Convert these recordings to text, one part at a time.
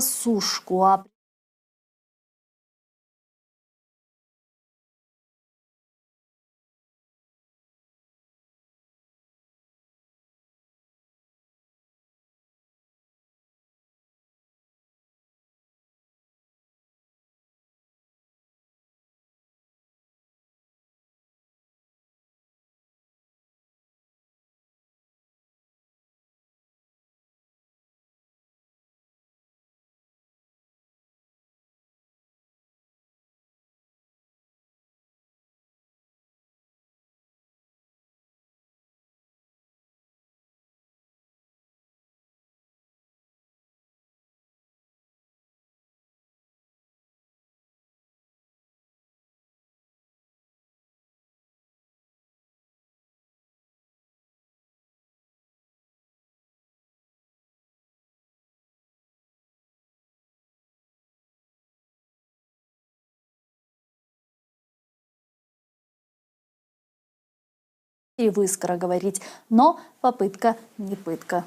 Сушку. А Вы говорить, но попытка не пытка.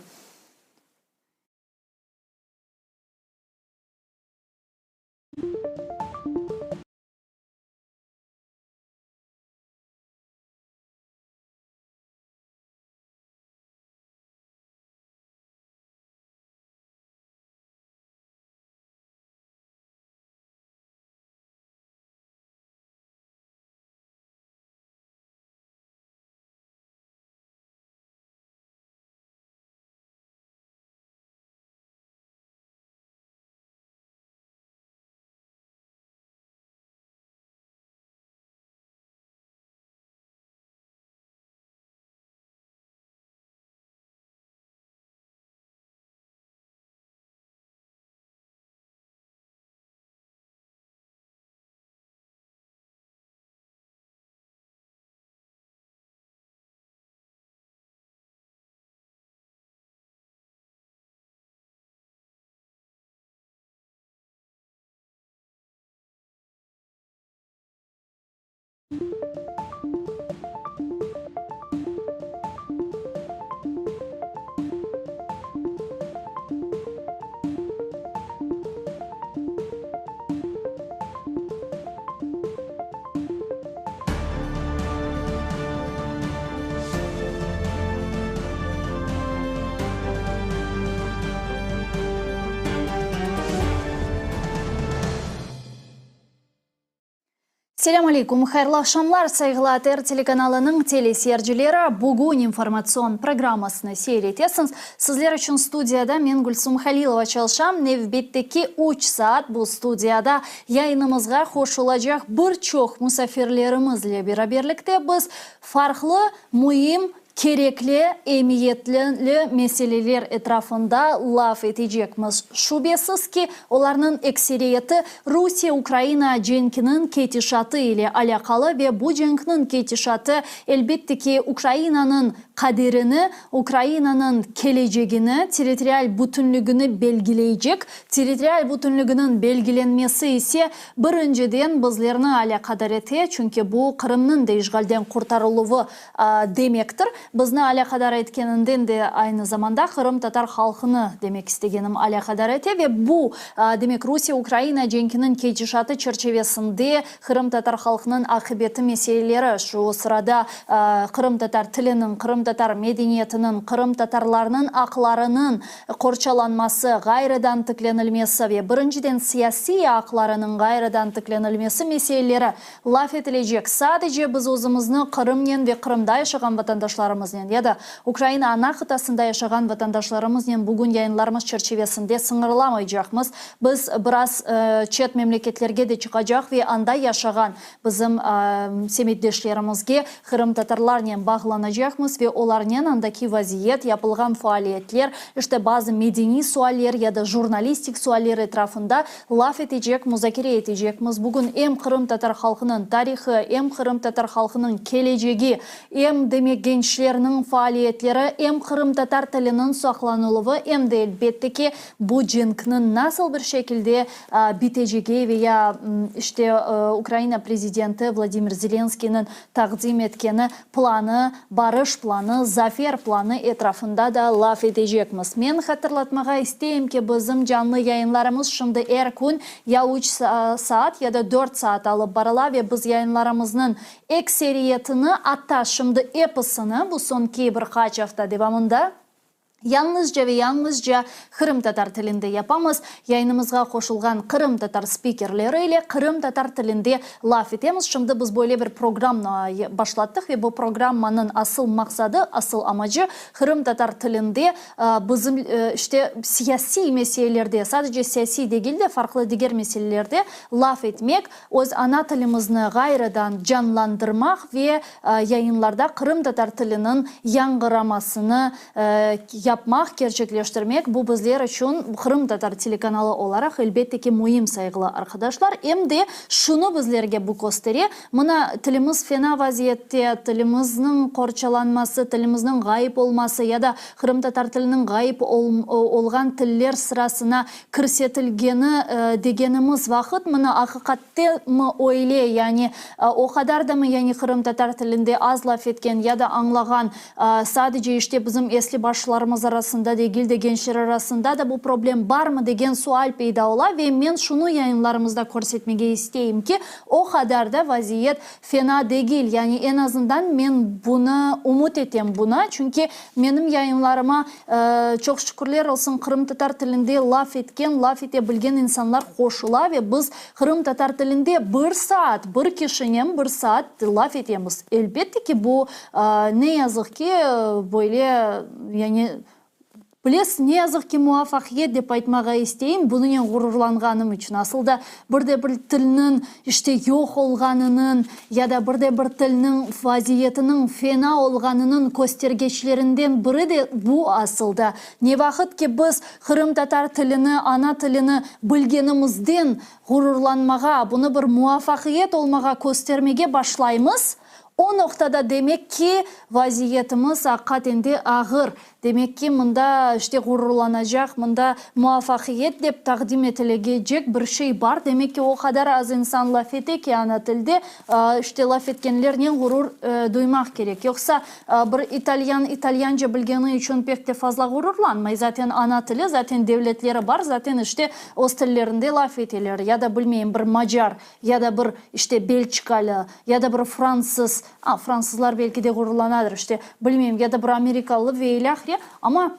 Selâm aleyküm, hayırlı aqşamlar, sayğılı ATR telekanalınıñ teleseyircileri! Bugün informatsion programmasını seyir etesiñiz. Sizler içün studiyada men, Gülsum Halilova, çalışam. Nevbetteki üç saat bu studiyada yayınımızğa qoşulacaq bir çoq musafirlerimizle beraberlikte biz farqlı, müim, Kerekli, emiyetli meseleler etrafında laf etecekmiz. Şübesiz ki, olarnıñ ekseriyeti Rusiye-Ukraina cenkiniñ ketişatı ile alâqalı ve bu cenkniñ ketişatı, elbette ki, Ukrainanıñ qaderini, Ukrainanıñ kelecegini, territorial bütünligini belgileycek. Territorial bütünliginiñ belgilenmesi ise, birinciden, bizlerni alâqadar ete, çünki bu Qırımnıñ da işğalden qurtarıluvı Demektir. Bizni alâqadar etkeninden de aynı zamanda qırımtatar halqını, demek istegenim, alâqadar ete ve bu, demek, Rusiye-Ukraina cenkiniñ ketişatı çerçevesinde qırımtatar halqınıñ aqibeti meseleleri, şu sırada qırımtatar tiliniñ, qırımtatar medeniyetiniñ, qırımtatarlarnıñ aqlarınıñ qorçalanması, ğayrıdan tiklenilmesi ve birinciden siyasiy aqlarınıñ ğayrıdan tiklenilmesi meseleleri Laf etilecek, sadece biz özümizni Qırımnen ve Qırımda yaşağan vatandaşlarımıznen ya da Ukraina ana qıtasında yaşağan vatandaşlarımıznen bugün yayınlarımız çerçivesinde sıñırlamaycaqmız. Biz biraz çet memleketlerge de çıqacaq ve anda yaşağan bizim semetdeşlerimizge qırımtatarlarnen bağlanacaqmız ve olarnen andaki vaziyet, yapılğan faaliyetler, işte bazı medeniy sualler ya da jurnalistik sualler etrafında Laf etecek, muzakere etecekmiz. Bugün em qırımtatar halqınıñ tarihı, em qırımtatar halqınıñ kelecegi, em, demek, gençlerniñ faaliyetleri, em qırımtatar tiliniñ saqlanıluvı, em de, elbette ki, bu cenkniñ nasıl bir şekilde bitecegi ve ya, işte, Ukraina prezidenti Vladimir Zelenskıynıñ taqdim etkeni planı, barış planı. planı, zafer planı etrafında da laf etecekmiz. Men hatırlatmağa isteyim ki, bizim canlı yayınlarımız şimdi er kün ya üç saat, ya da dört saat alıp barıla ve biz yayınlarımıznıñ ekseriyetini, atta şimdi episini bu soñki bir qaç afta devamında Yañlızca ve yañlızca qırımtatar tilinde yapamız. Yayınımızğa qoşulğan qırımtatar spikerleri ile qırımtatar tilinde laf etemiz. Şimdi biz böyle bir programma başlattıq ve bu programmanıñ asıl maqsadı, asıl amacı qırımtatar tilinde bizim işte siyasiy meselelerde, sadece siyasiy degil de, farqlı diger meselelerde laf etmek, Öz ana tilimizni ğayrıdan canlandırmaq ve yayınlarda qırımtatar tiliniñ yañğıramasını yapmaq, kerçekleştirmek, bu bizler içün, qırımtatar telekanalı olaraq, elbette ki, müim, sayğılı arqadaşlar. Em de şunı bizlerge bu köstere, mına, tilimiz fena vaziyette, tilimizniñ qorçalanması, tilimizniñ ğayıp olması ya da qırımtatar tiliniñ ğayıp olğan tiller sırasına kirsetilgeni degenimiz vaqıt, mına aqiqatte mı öyle, yani o qadar da mı yani qırımtatar tilinde az laf etken ya da añlağan, sadece işte bizim esli başlarımız arasında degil de gençler arasında da bu problem barmı degen sual peyda ola ve men şunı yayınlarımızda körsetmege isteyim ki, o qadar da vaziyet fena degil, yani eñ azından men bunı ümüt etem buna, çünki menim yayınlarıma Çoq şükürler olsun, qırımtatar tilinde laf etken, laf ete bilgen insanlar qoşula ve biz qırımtatar tilinde bir saat, bir kişinen bir saat laf etemiz. Elbette ki, bu, ne yazıq ki, böyle, yani, bilesiz, ne yazıq ki, muvafaqiyet dep aytmağa isteyim, bunınen ğururlanğanım içün. Asıl da, bir de bir tilniñ, işte, yoq olğanınıñ, Ya da bir de bir tilniñ vaziyetiniñ fena olğanınıñ köstergeçlerinden biri de bu asılda. Ne vaqıt ki biz qırımtatar tilini, ana tilini bilgenimizden ğururlanmağa, bunı bir muvafaqiyet olmağa köstermege başlaymız, o noqtada demek ki vaziyetimiz aqiqaten de ağır, Demek ki, mında, işte, ğururlanacaq, mında muvafaqiyet dep taqdim etilegecek bir şey bar. Demek ki, o qadar az insan laf ete ki ana tilde, işte, laf etkenlernen ğurur duymaq kerek. Yoqsa, bir italyan italyanca bilgeni içün pek te fazla ğururlanmay. Zaten ana tili, zaten devletleri bar, zaten, işte, öz tillerinde laf eteler. Ya da, bilmeyim, bir macar Ya da bir, işte, belçikalı, ya da bir fransız, a, fransızlar belki de ğururlanadır, işte, bilmeyim, ya da bir amerikalı ve ilâhre, amma,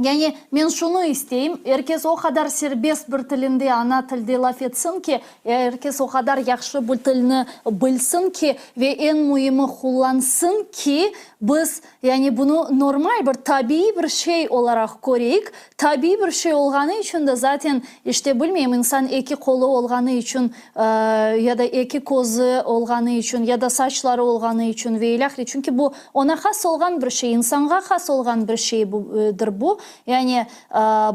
yani, men şunı isteyim, er kes o qadar serbest bir tilinde, ana tilde laf etsin ki, er kes o qadar yahşı bu tilni bilsin ki, ve eñ müimi qullansın ki, biz, yani, bunı normal bir, tabiiy bir şey olaraq köreyik, Tabiiy bir şey olğanı içün de zaten, işte, bilmeyim, insan eki qolu olğanı içün, ya da eki közü olğanı içün, ya da saçları olğanı içün ve ilâhre, çünki bu oña has olğan bir şey, insanğa has olğan bir şeydir bu. Yani,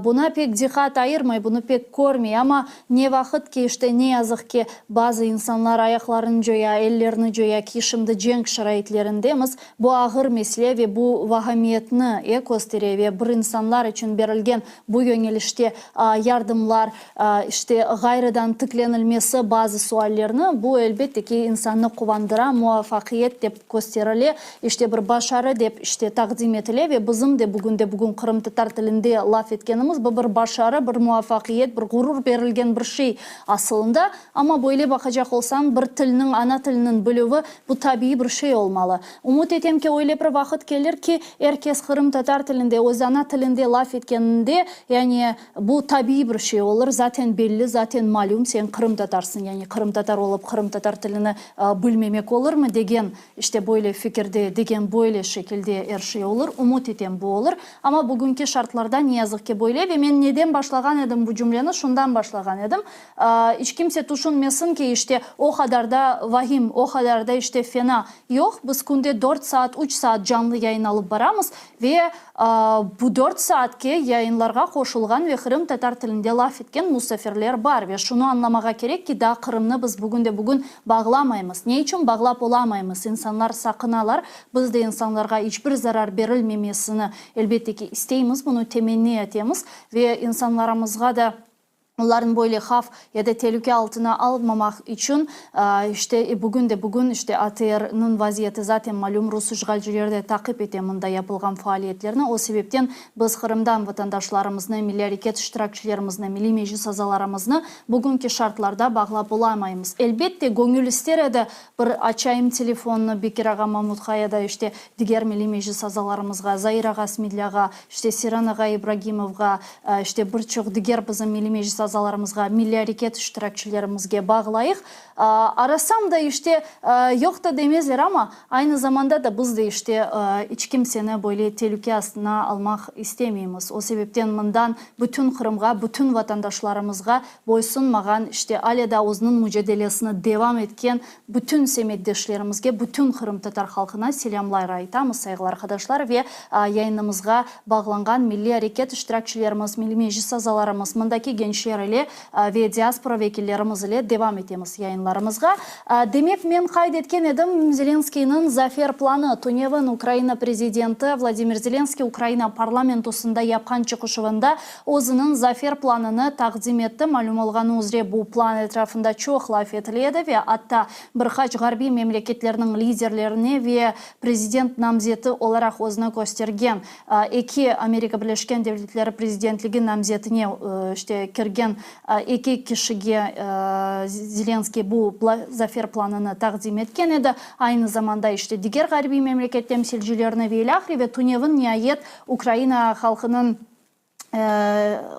buna pek diqqat ayırmay, bunı pek körmey. Amma ne vaqıt ki, işte, ne yazıq ki, bazı insanlar ayaqlarını coya, ellerini coya ki, şimdi cenk şaraitlerindemiz, Bu ağır mesele ve bu vahametni e köstere ve bir insanlar içün berilgen bu yöñelişte yardımlar, işte, ğayrıdan tiklenilmesi bazı suallerni, bu, elbette ki, insannı quvandıra, muvafaqiyet dep kösterile, işte, bir başarı dep, işte, taqdim etile ve bizim de bugünde-bugün qırımtatar tilinde laf etkenimiz, bu bir başarı, bir muvafaqiyet, bir ğurur berilgen bir şey asılında. Amma böyle baqacaq olsañ, bir tilniñ, ana tiliniñ bilüvi, bu tabiiy bir şey olmalı. Ümüt etem ki, öyle bir vaqıt kelir ki, er kes qırımtatar tilinde, öz ana tilinde laf etkeninde, yani bu tabiiy bir şey olur, zaten belli, zaten malüm, sen qırımtatarsıñ, yani qırımtatar olıp qırımtatar tilini bilmemek olurmı degen, işte böyle fikirde, degen böyle şekilde er şey olur. Ümüt etem, bu olur. Amma bugünki şartlarda, ne yazıq ki, böyle. Ve men neden başlağan edim bu cümleni, şundan başlağan edim. İç kimse tüşünmesin ki, işte, o qadar da vahim, o qadar da, işte, fena. Yoq, biz künde dört saat, üç saat canlı yayın alıp baramız ve bu dört saatke yayınlarğa qoşulğan ve qırımtatar tilinde laf etken musafirler bar. Ve şunı añlamağa kerek ki, daa Qırımnı biz bugün de bugün bağlamaymız. Ne içün bağlap olamaymız? İnsanlar saqınalar. Biz de insanlarğa iç bir zarar berilmemesini, elbette ki, isteymiz, bunı temenni etemiz ve insanlarımızğa da. Olarnı böyle havf ya da telüke altına almamaq içün, işte, bugün de bugün, işte, ATR-niñ vaziyeti zaten malüm, rus işğalcileri de taqip ete mında yapılğan faaliyetlerni. O sebepten biz Qırımdan vatandaşlarımıznı, milliy areket iştirakçilerimizni, Milliy Meclis azalarımıznı bugünki şartlarda bağlap olamaymız. Elbette, göñül ister edi, bir açayım telefonnı Bekir ağa Mamutqa ya da, işte, diger Milliy Meclis azalarımızğa, Zair ağa Smedlâğa, işte, Seyran ağa İbragimovğa, işte, bir çoq diger bizim Milliy Meclis azalarımızğa, milliy areket iştirakçilerimizge bağlayıq. Arasam da, işte, yoq da demezler, amma aynı zamanda da biz de, işte, iç kimseni böyle telüke astına almaq istemeymiz. O sebepten mından bütün Qırımğa, bütün vatandaşlarımızğa boysunmağan, işte, alâ da özüniñ mücadelesini devam etken Bütün semetdeşlerimizge, bütün qırımtatar halqına selâmlar aytamız, sayğılı arqadaşlar ve yayınımızğa bağlanğan milliy areket iştirakçilerimiz, Milliy Meclis azalarımız, mındaki gençler ile ve diaspora vekillerimiz ile devam etemiz yayınlarımızğa. Demek, men qayd etken edim, Zelenskıynıñ zafer planı, tünevin Ukraina prezidenti Vladimir Zelenskıy Ukraina parlamentosında yapqan çıqışuvında Özüniñ zafer planını taqdim etti. Malüm olğanı üzre, bu plan etrafında çoq laf etile edi ve atta bir qaç ğarbiy memleketlerniñ liderlerine ve prezident namzeti olaraq özüni köstergen eki Amerika Birleşken Devletleri prezidentligi namzetine işte kirgen eki kişige Zelenskıy bu zafer planını taqdim etken edi. Aynı zamanda işte diger ğarbiy memleket temsilcilerine ve ilâhre ve tünevin niayet Ukraina halqınıñ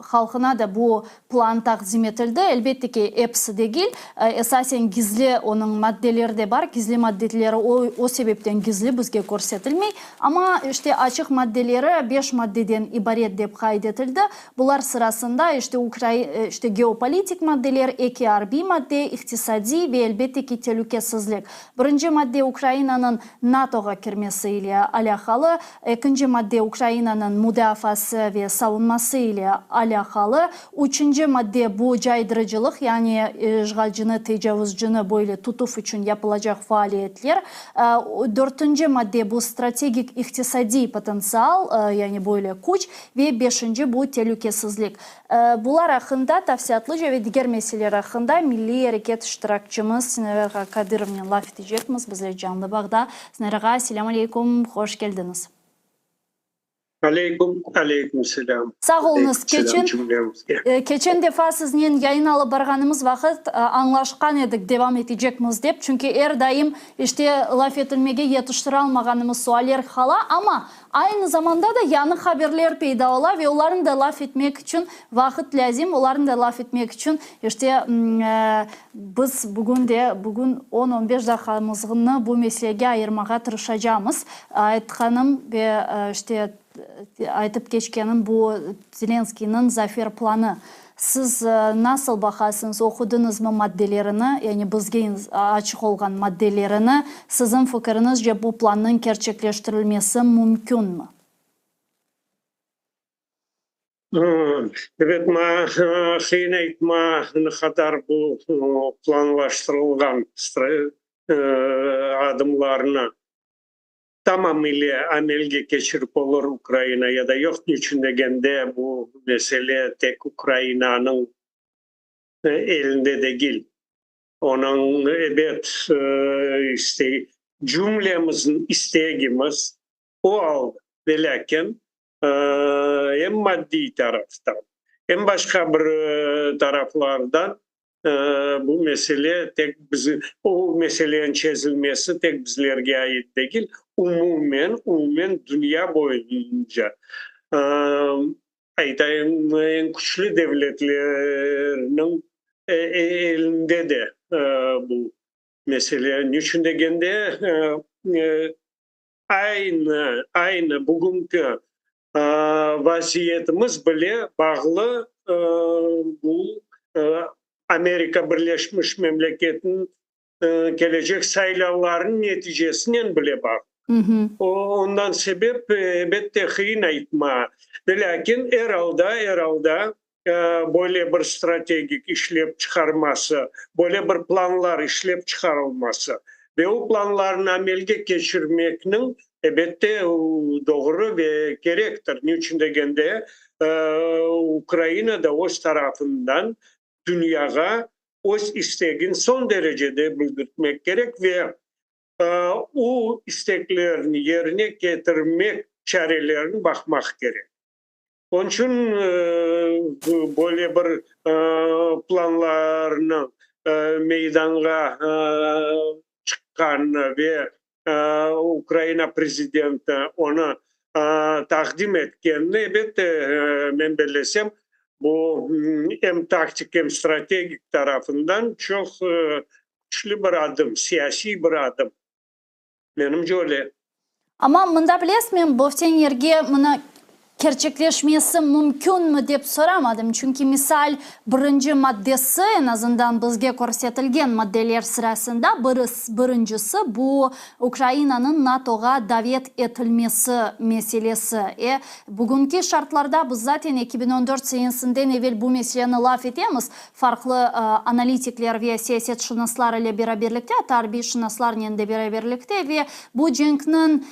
halqına da bu plan taqdim etildi. Elbette ki, episi degil, esasen gizli onıñ maddeleri de bar, gizli maddeleri o, o sebepten gizli, bizge körsetilmey. Amma, işte, açıq maddeleri beş maddeden ibaret dep qayd etildi. Bular sırasında, işte, işte, geopolitik maddeler, eki arbiy madde, iqtisadiy ve, elbette ki, telükesizlik. Birinci madde Ukrainanıñ NATOğa kirmesi ile alâqalı, ekinci madde Ukrainanıñ mudafaası ve savunması ile alâqalı, üçünci madde bu caydırıcılıq, yani işğalcini, tecavuzcını böyle tutuv içün yapılacaq faaliyetler, dörtünci madde bu strategik iqtisadiy potentsial, yani böyle küç ve beşinci bu telükesizlik. Bular aqqında tafsilâtlıca ve diger meseleler aqqında milliy areket iştirakçimiz Sinaver ağa Kadırovnen laf etecekmiz. Bizler canlı bağda. Sinaver ağa, selâm aleykum, hoş keldiñiz. Aleykum, aleykum selâm. Sağ oluñız. Aleykum selâm cümlemizge. Keçen defa siznen yayın alıp barğanımız vaqıt añlaşqan edik devam etecekmiz dep, çünki er daim işte laf etilmege yetiştiralmağanımız sualler qala, amma Aynı zamanda da yañı haberler peyda ola ve olarnı da laf etmek içün vaqıt lâzim, olarnı da laf etmek içün, işte, biz bugün de, bugün on, on beş daqqamıznı bu meselege ayırmağa tırışacamız. Aytqanım ve, işte, aytıp keçkenim bu Zelenskıynıñ zafer planı. Siz nasıl baqasıñız, oqudıñızmı maddelerini, yani bizge açıq olğan maddelerini, siziñ fikiriñizce bu plannıñ kerçekleştirilmesi mümkünmi? Ebet, maña qıyın aytma, ne qadar bu planlaştırılğan adımlarnı. Tamam ile amelge keçirip olur Ukraina ya da yoq, niçün degende, bu mesele tek Ukrainanıñ elinde degil. Onıñ, ebet, cümlemizniñ istegimiz o alda, velâkin em maddiy taraftan, em başqa bir taraflardan Bu mesele tek bizi, o meseleniñ çezilmesi tek bizlerge ait degil, umumen, umumen dünya boyunca, aytayım, eñ küçlü devletlerniñ elinde de bu mesele. Niçün degende, aynı, aynı bugünki vaziyetimiz bile bağlı bu Amerika Birleşmiş Memleketiniñ kelecek saylavlarınıñ neticesinen bile bağlı. Ondan sebep, elbette, qıyın aytma. Velâkin, er alda, er alda böyle bir strategik işlep çıqarması, böyle bir planlar işlep çıqarılması ve o planlarnı amelge keçirmekniñ. Ebette, doğru ve kerektir. Ne içün degende, Ukraina da öz tarafından dünyağa öz istegin soñ derecede bildirtmek kerek ve o isteklerni yerine ketirmek çarelerini baqmaq kerek. Onıñ içün böyle bir planlarnıñ meydanğa çıqqanını ve Ukraina prezidenti onı taqdim etkenini, elbette, men bellesem, bu em taktik, em strategik tarafından çoq küçlü bir adım, siyasiy bir adım. Menimce öyle. Amma mında bilesiz, men böften yerge mına kerçekleşmesi mümkünmi dep soramadım. Çünki misal, birinci maddesi, eñ azından bizge körsetilgen maddeler sırasında birincisi bu Ukrainanıñ NATOğa davet etilmesi meselesi. E, bugünki şartlarda biz zaten 2014 senesinden evel bu meseleni laf etemiz, Farqlı analitikler ve siyasetşınaslar ile beraberlikte, atta arbiyşınaslarnen de beraberlikte ve bu cenkniñ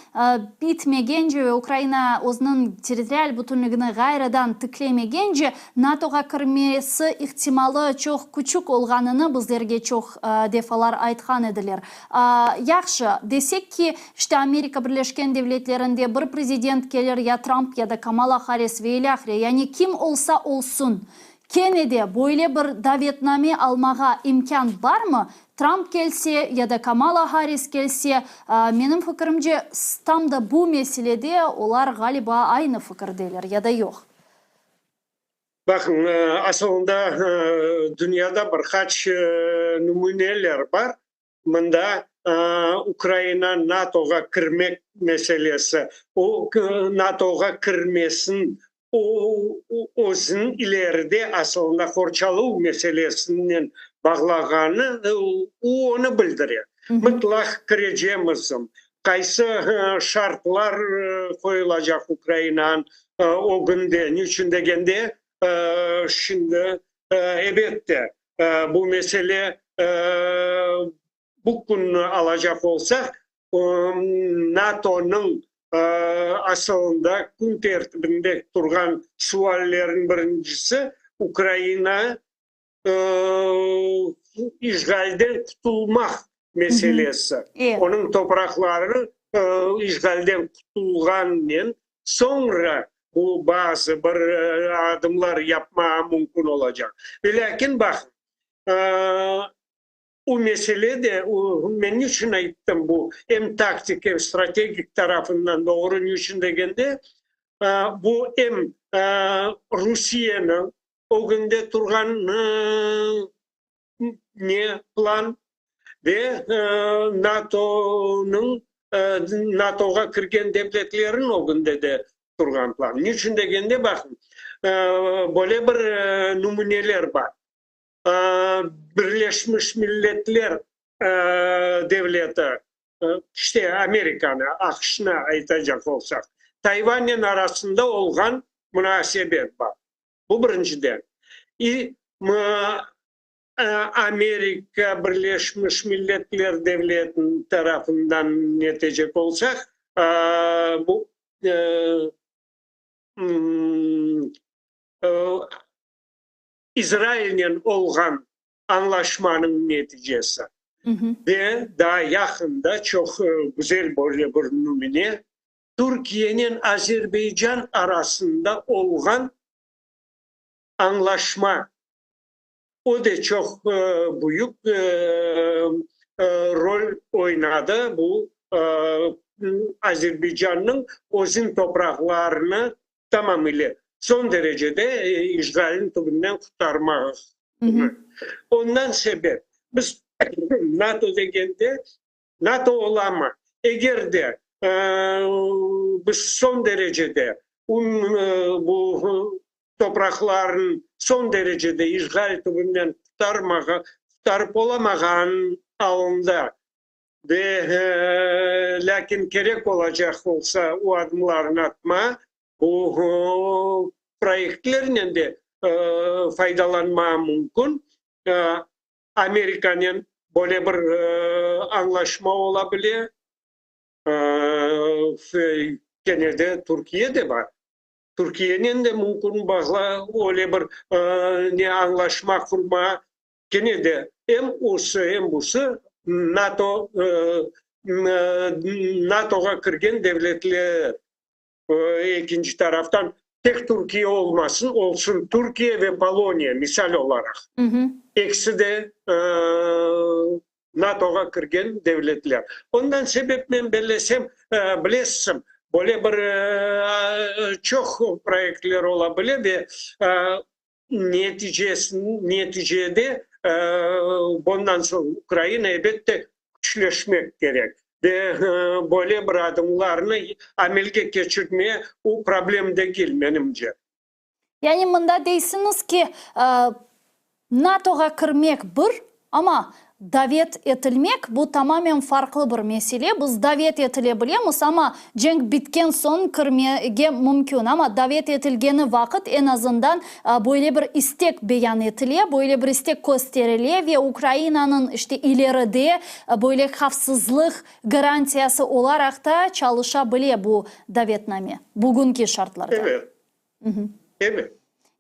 bitmegence ve Ukraina özüniñ territorial bütünligini ğayrıdan tiklemegence NATOğa kirmesi ihtimalı çoq küçük olğanını bizlerge çoq defalar aytqan ediler. Yahşı, desek ki, işte Amerika Birleşken Devletlerinde bir prezident kelir, ya Trump, ya da Kamala Harris ve ilâhre, yani kim olsa olsun, Kene de böyle bir davetname almağa imkân barmı? Trump kelse ya da Kamala Harris kelse, menim fikirimce, tam da bu meselede olar, ğaliba, aynı fikirdeler, ya da yoq? Baqıñ, asılında dünyada bir qaç nümüneler bar. Mında Ukraina NATOğa kirmek meselesi, o NATOğa kirmesin, o özüniñ ileride asılında qorçaluv meselesinen bağlağanı, o onı bildire. Mıtlaq kirecemizm, qaysı şartlar qoyulacaq Ukrainanıñ ögünde, niçün degende, şimdi, ebette, Bu mesele bu künni alacaq olsaq, NATOnıñ asılında kün tertibinde turğan suallerniñ birincisi Ukraina işğalden qutulmaq meselesi. Onıñ topraqları işğalden qutulğannen soñra bu bazı bir adımlar yapmağa mümkün olacaq. Velâkin, baqıñ, o mesele de, men niçün ayttım bu em taktik, em strategik tarafından doğru, niçün degende, bu em Rusiyeniñ ögünde turğan ne plan ve NATOnıñ, NATOğa kirgen devletlerniñ ögünde de turğan plan. Niçün degende, baqıñ, böyle bir nümüneler bar. Birleşmiş Milletler Devleti, işte Amerikanı, AQŞnı aytacaq olsaq, Tayvannen arasında olğan munasebet bar. Bu birinciden. İ Amerika Birleşmiş Milletler Devletiniñ tarafından netecek olsaq, bu İsrailnen olğan añlaşmanıñ neticesi. Ve daa yaqında çoq güzel böyle bir nümüne, Türkiyenen Azerbaycan arasında olğan añlaşma, o de çoq büyük rol oynadı, bu Azerbaycannıñ özüñ topraqlarını tamamile soñ derecede işğalniñ tübünden qurtarmaq. Ondan sebep biz NATO degende, NATO olamı? Eger de biz soñ derecede bu topraqlarnı soñ derecede işğal tübünden qurtarmağa, qurtarıp olamağan alında ve lâkin kerek olacaq olsa o adımlarnı atma, bu proyektlernen de faydalanma mümkün. Amerikanen böyle bir añlaşma ola bile. Kene de Türkiye de bar. Türkiyenen de mümkün bağla, öyle bir ne añlaşma qurma. Kene de em osı, em busı NATO, NATOğa kirgen devletler. Ekinci taraftan, tek Türkiye olmasın, olsun Türkiye ve Poloniya, misal olaraq. Ekisi de NATOğa kirgen devletler. Ondan sebep men bellesem, bilesiñ, böyle bir çoq proyektler ola bile ve neticede bundan soñ Ukraina, elbette, küçleşmek kerek ve böyle bir adımlarnı amelge keçirmeye o problem degil, menimce. Yani mında deysiñiz ki, NATOğa kirmek bir, amma davet etilmek, bu tamamen farqlı bir mesele. Biz davet etile bilemiz, amma cenk bitken soñ kirmege mümkün. Amma davet etilgeni vaqıt eñ azından böyle bir istek beyan etile, böyle bir istek kösterile ve Ukrainanıñ işte ileride böyle havfsızlıq garantiyası olaraq da çalışa bile bu davetname bugünki şartlarda. Evet. Evet.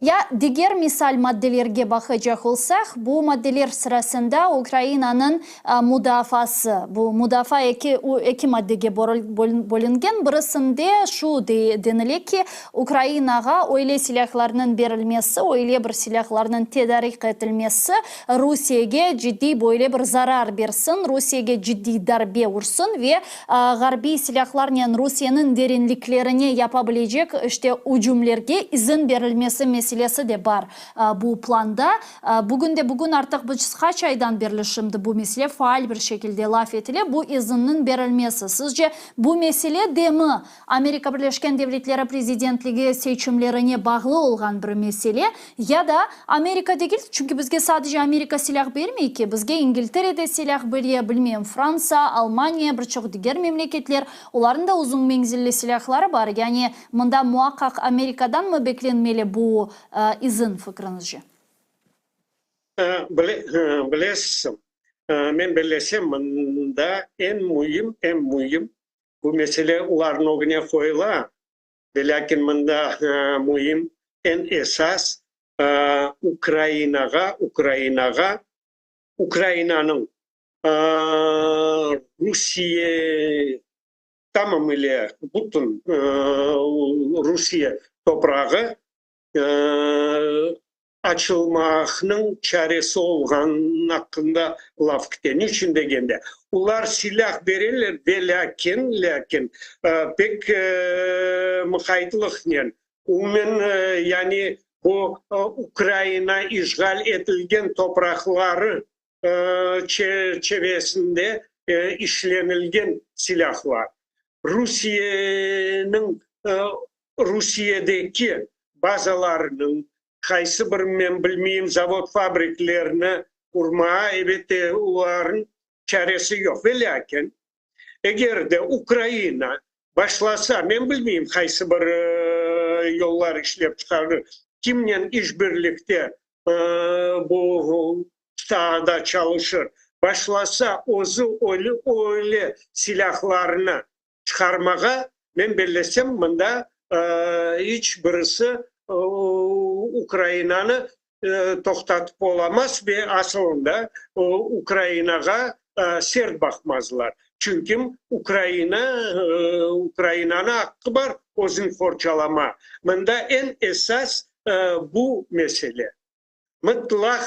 Ya diger misal maddelerge baqacaq olsaq, bu maddeler sırasında Ukrainanıñ mudafaası, bu mudafaa eki eki maddege bölüngen, birisinde şu denile ki, Ukrainağa öyle silâhlarnıñ berilmesi, öyle bir silâhlarnıñ tedarik etilmesi Rusiyege ciddiy böyle bir zarar bersin, Rusiyege ciddiy darbe ursın ve Ğarbiy silâhlarnen Rusiyeniñ derinliklerine yapa bilecek işte ücümlerge izin berilmesi meselesi de bar bu planda. Bugün de bugün artıq biz qaç aydan berli şimdi bu mesele faal bir şekilde laf etile, bu izinniñ berilmesi. Sizce bu mesele de mi Amerika Birleşken Devletleri prezidentligi seçimlerine bağlı olğan bir mesele ya da Amerika degil, çünki bizge sadece Amerika silâh bermey ki, bizge İngiltere de silâh bere, bilmeyim, Fransa, Almaniya, bir çoq diger memleketler, olarnıñ da uzun menzilli silâhları bar. Yani mında muaqqaq Amerikadan mı beklenmeli bu izin, fikriñizce? Bilesiz, men bellesem, mında eñ müim, eñ müim Bu mesele olarnıñ ögüne qoyula, velâkin mında müim, eñ esas Ukrainağa, Ukrainağa, Ukrainanıñ Rusiye tamamıle bütün Rusiye toprağı açılmaqnıñ çaresi olğanı aqqında laf kete. Niçün degende, olar silâh bereler, ve lâkin, lâkin pek muqaytlıqnen, umumen, yani bu Ukraina işğal etilgen topraqları çerçivesinde işlenilgen silâhlar. Rusiyeniñ Rusiyedeki bazalarınıñ, qaysı bir, men bilmeyim, zavod-fabriklerni qurmağa, elbette, olarnıñ çaresi yoq. Velâkin, eger de Ukraina başlasa, men bilmeyim, qaysı bir yollar işlep çıqarır, kimnen işbirlikte bu saada çalışır, başlasa özü öyle silâhlarnı çıqarmağa, men bellesem, mında iç birisi Ukrainanı toqtatıp olamaz ve asılında Ukrainağa sert baqmazlar. Çünki Ukraina, Ukrainanıñ aqqı bar özüni qorçalama. Mında eñ esas bu mesele. Mıtlaq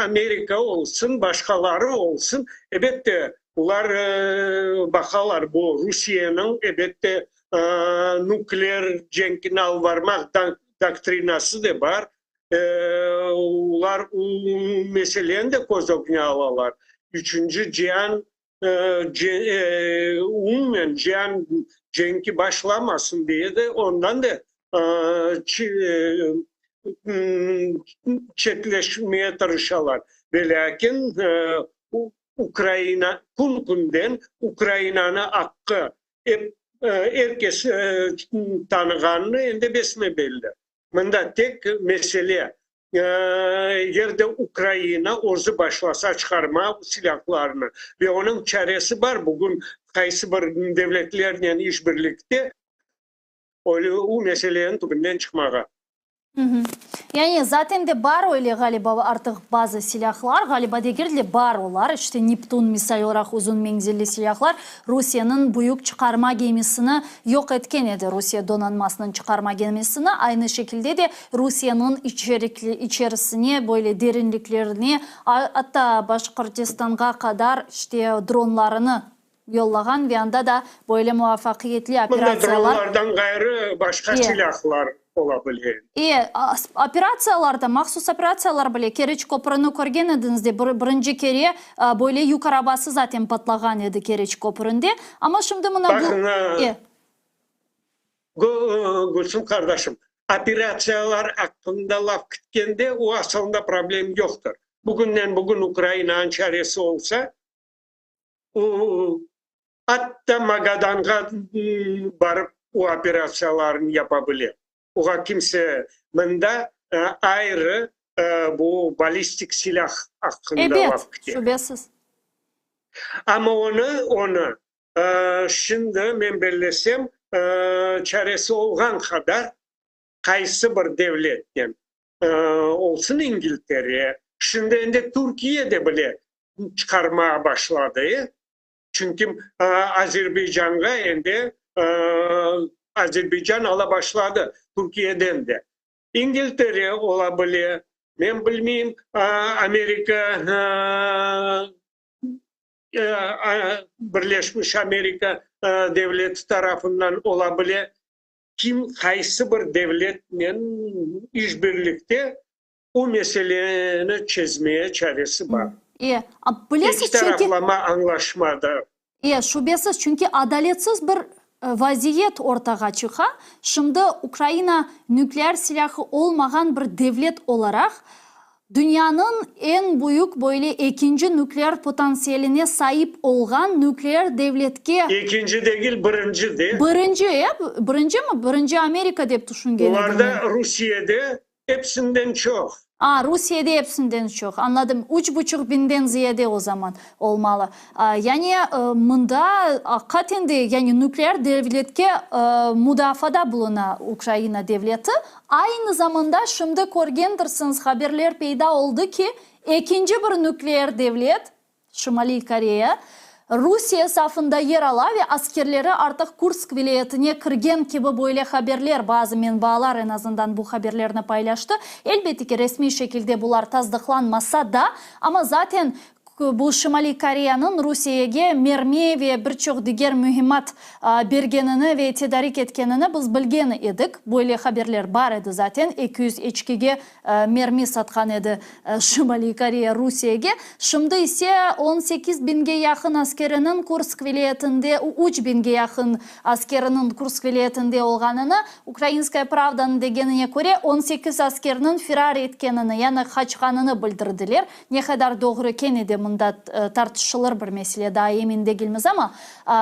Amerika olsun, başqaları olsun, ebette, olar baqalar, bu Rusiyeniñ, ebette, nukleer cenkini alıp barmaq doktrinası da bar, olar o meseleni de köz ögüne alalar. Üçünci cian, umumen cian cenki başlamasın diye de ondan da çetleşmeye tırışalar. Velâkin Ukraina kün-künden Ukrainanı aqqı ep er kes tanığanını endi besme-belli. Mında tek mesele. Eger de Ukraina özü başlasa çıqarma silâhlarını, ve onıñ çaresi bar, bugün qaysı bir devletlernen işbirlikte o meseleniñ tübünden çıqmağa. Yani zaten de bar öyle ğaliba artıq bazı silâhlar, ğaliba degil de bar olar, işte Neptun misal olaraq uzun menzilli silâhlar Rusiyeniñ büyük çıqarma gemisini yoq etken edi, Rusiye donanmasınıñ çıqarma gemisini, aynı şekilde de Rusiyeniñ içerisine, böyle derinliklerine, atta Başqırtistanğa qadar işte dronlarını yollağan ve anda da böyle muvafaqiyetli operatsiyalar. Mında dronlardan ğayrı başqa silâhlar ola bile. E, operatsiyalar da, mahsus operatsiyalar bile, Keriç köprüni körgen ediñiz de, birinci kere böyle yük arabası zaten patlağan edi Keriç köpründe. Amma şimdi mına bu. Bakın, e. Gülsüm qardaşım, operatsiyalar aqqında laf kitkende, o asılında problem yoqtır. Bugünden bugün Ukrainanıñ çaresi olsa, O, atta Magadanğa barıp o operatsiyalarnı yapa bile. Oğa kimse mında ayrı bu ballistik silâh aqqında Ebet, laf kete. şübesiz. Amma onı, onı şimdi men bellesem, çaresi olğan qadar qaysı bir devletnen, olsun İngiltere, şimdi endi Türkiye de bile çıqarmağa başladı, çünki Azerbaycanğa endi Azerbaycan ala başladı Türkiyeden de. İngiltere ola bile, men bilmeyim, Amerika, Birleşmiş Amerika Devleti tarafından ola bile, kim qaysı bir devletnen işbirlikte O meseleni çezmeye çaresi bar. E, bilesiz, çünki. Eki taraflama añlaşma da. E, şübesiz, çünki adaletsiz bir vaziyet ortağa çıqa. Şimdi Ukraina nükleer silâhı olmağan bir devlet olaraq, dünyanıñ eñ büyük böyle ekinci nükleer potansiyeline saip olğan nükleer devletke. Ekinci degil, birinci de. Birinci, e, birincimi? Birinci Amerika dep tüşüngen edim men. Olarda Rusiyede Epsinden çoq. A, Rusiyede epsinden çoq, añladım. Üç buçuq biñden ziyade o zaman olmalı. Yani, mında aqiqaten de, yani nükleer devletke mudaafada buluna Ukraina devleti. Aynı zamanda şimdi körgendirsiñiz, haberler peyda oldı ki, ekinci bir nükleer devlet, Şimaliy Koreya, Rusiye safında yer ala ve askerleri artıq Kursk vilâyetine kirgen kibi böyle haberler, bazı menbaalar eñ azından bu haberlerni paylaştı. Elbette ki, resmiy şekilde bular tasdıqlanmasa da, amma zaten bu Şimaliy Koreyanıñ Rusiyege mermi ve bir çoq diger mühimmat bergenini ve tedarik etkenini biz bilgen edik. Böyle haberler bar edi zaten, 200 eçkige Mermi satqan edi Şimaliy Koreya Rusiyege. Şimdi ise 18 biñge yaqın askeriniñ Kursk vilâyetinde, üç biñge yaqın askeriniñ Kursk vilâyetinde olğanını, Ukrainskaya pravdanıñ degenine köre, 18 askerniñ firar etkenini, yani qaçqanını bildirdiler. Ne qadar doğru kene de mında tartışılır bir mesele, daa emin degilmiz, amma,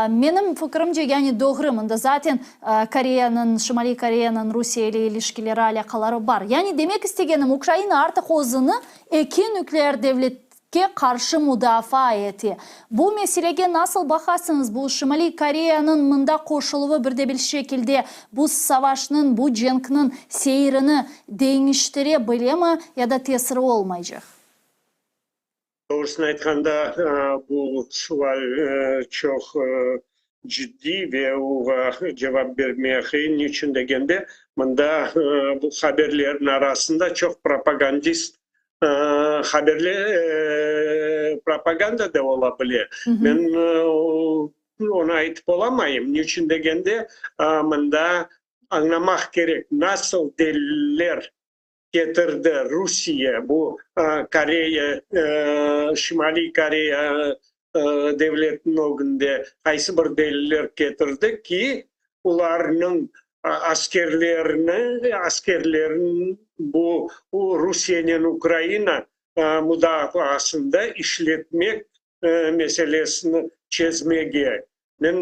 menim fikirimce, yani doğru, mında zaten Koreyanıñ, Şimaliy Koreyanıñ Rusiye ile ilişkileri, alâqaları bar. Yani demek istegenim, Ukraina artıq özüni eki nükleer devletke qarşı mudafaa ete. Bu meselege nasıl baqasıñız, bu Şimaliy Koreyanıñ mında qoşuluvı bir de bir şekilde bu savaşnıñ, bu cenkniñ seyrini deñiştire bilemi ya da tesiri olmaycaq? Doğrusını aytqanda, bu sual çoq ciddiy ve oña cevap bermege qıyın. Niçün degende, mında bu haberlerniñ arasında çoq propagandist haberler, propaganda da ola bile. Men onı aytıp olamayım. Niçün degende, mında añlamaq kerek, nasıl deliller ketirdi Rusiye, bu Koreya, Şimaliy Koreya devletiniñ ögünde qaysı bir deliller ketirdi ki, olarnıñ askerlerini, askerlerin bu Rusiyenen Ukraina mudafaasında işletmek meselesini çezmege. Men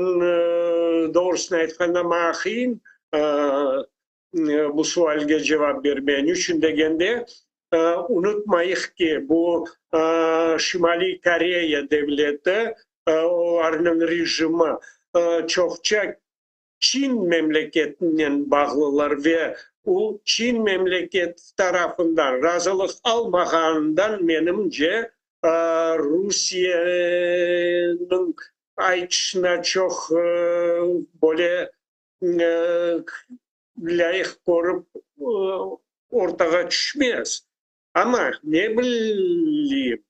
doğrusını aytqanda, maña qıyın bu sualge cevap bermeye. Niçün degende, Unutmayıq ki, bu Şimaliy Koreya devleti, olarnıñ rejimi çoqça Çin memleketinen bağlılar ve o Çin memleketi tarafından razılıq almağanından, menimce, Rusiyeniñ aytışına çoq böyle lâyıq körip ortağa tüşmez. Amma, ne bileyim,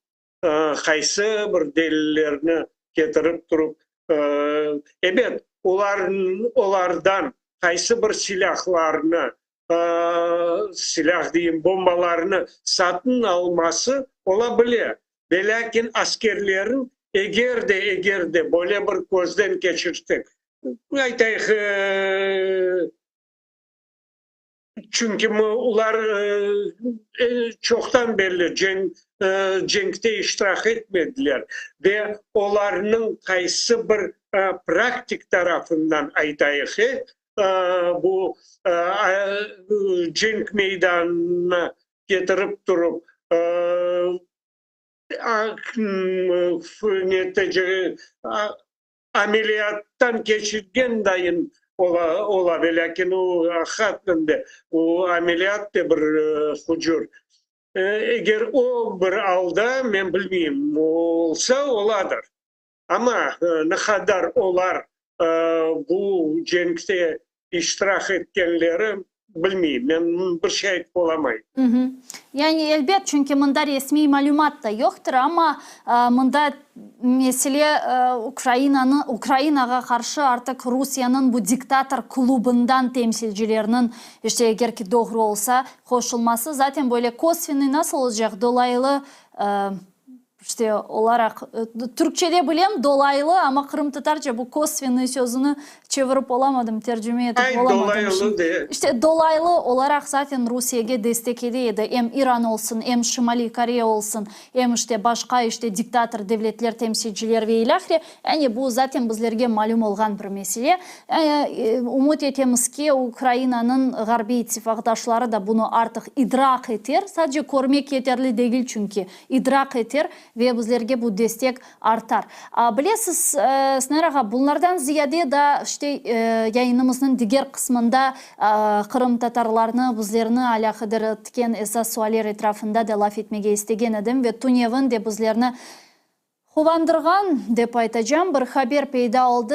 qaysı bir delillerni ketirip turıp, ebet, olar, olardan qaysı bir silâhlarnı, silâh deyim, bombalarnı satın alması ola bile, velâkin askerlerin eger de, eger de böyle bir közden keçirsek, aytayıq, Çünki olar çoqtan berli cenkte iştirak etmediler ve olarnıñ qaysı bir praktik tarafından aytayıq, bu cenk meydanına ketirip turıp, Ameliyattan keçirgen dayın ola, velâkin o, aqiqaten de, o ameliyat de bir hucur. Eger o bir alda, men bilmeyim, olsa, oladır. Amma ne qadar olar bu cenkte iştirak etkenleri bilmeyim, men bir şey aytıp olamayım. Yani, elbet, çünki mında resmiy malümat da yoqtır, amma mında mesele Ukrainanı, Ukrainağa qarşı artıq Rusiyeniñ bu diktator klubından temsilcilerniñ, işte, eger ki doğru olsa, qoşulması, zaten böyle kosvennıy nasıl olacaq, dolaylı İşte, olaraq, türkçede bilem, dolaylı, amma qırımtatarca bu kosvennıy sözüni çevirip olamadım, tercüme etip Ay, olamadım. dolaylı de. İşte, dolaylı olaraq zaten Rusiyege destek ede edi, em İran olsun, em Şimaliy Koreya olsun, em, işte, başqa, işte, diktator devletler temsilcileri ve ilâhre. Yani, bu zaten bizlerge malüm olğan bir mesele. Ümüt etemiz ki, Ukrainanıñ ğarbiy ittifaqdaşları da bunı artıq idraq eter, sadece körmek yeterli degil çünki, idraq eter ve bizlerge bu destek artar. Bilesiz, Sner ağa, bunlardan ziyade da, işte, yayınımıznıñ diger qısmında qırımtatarlarnı, bizlerni alâqadar etken esas sualler etrafında da laf etmege istegen edim ve tünevin de bizlerni Quvandırğan, dep aytacam, bir haber peyda oldı,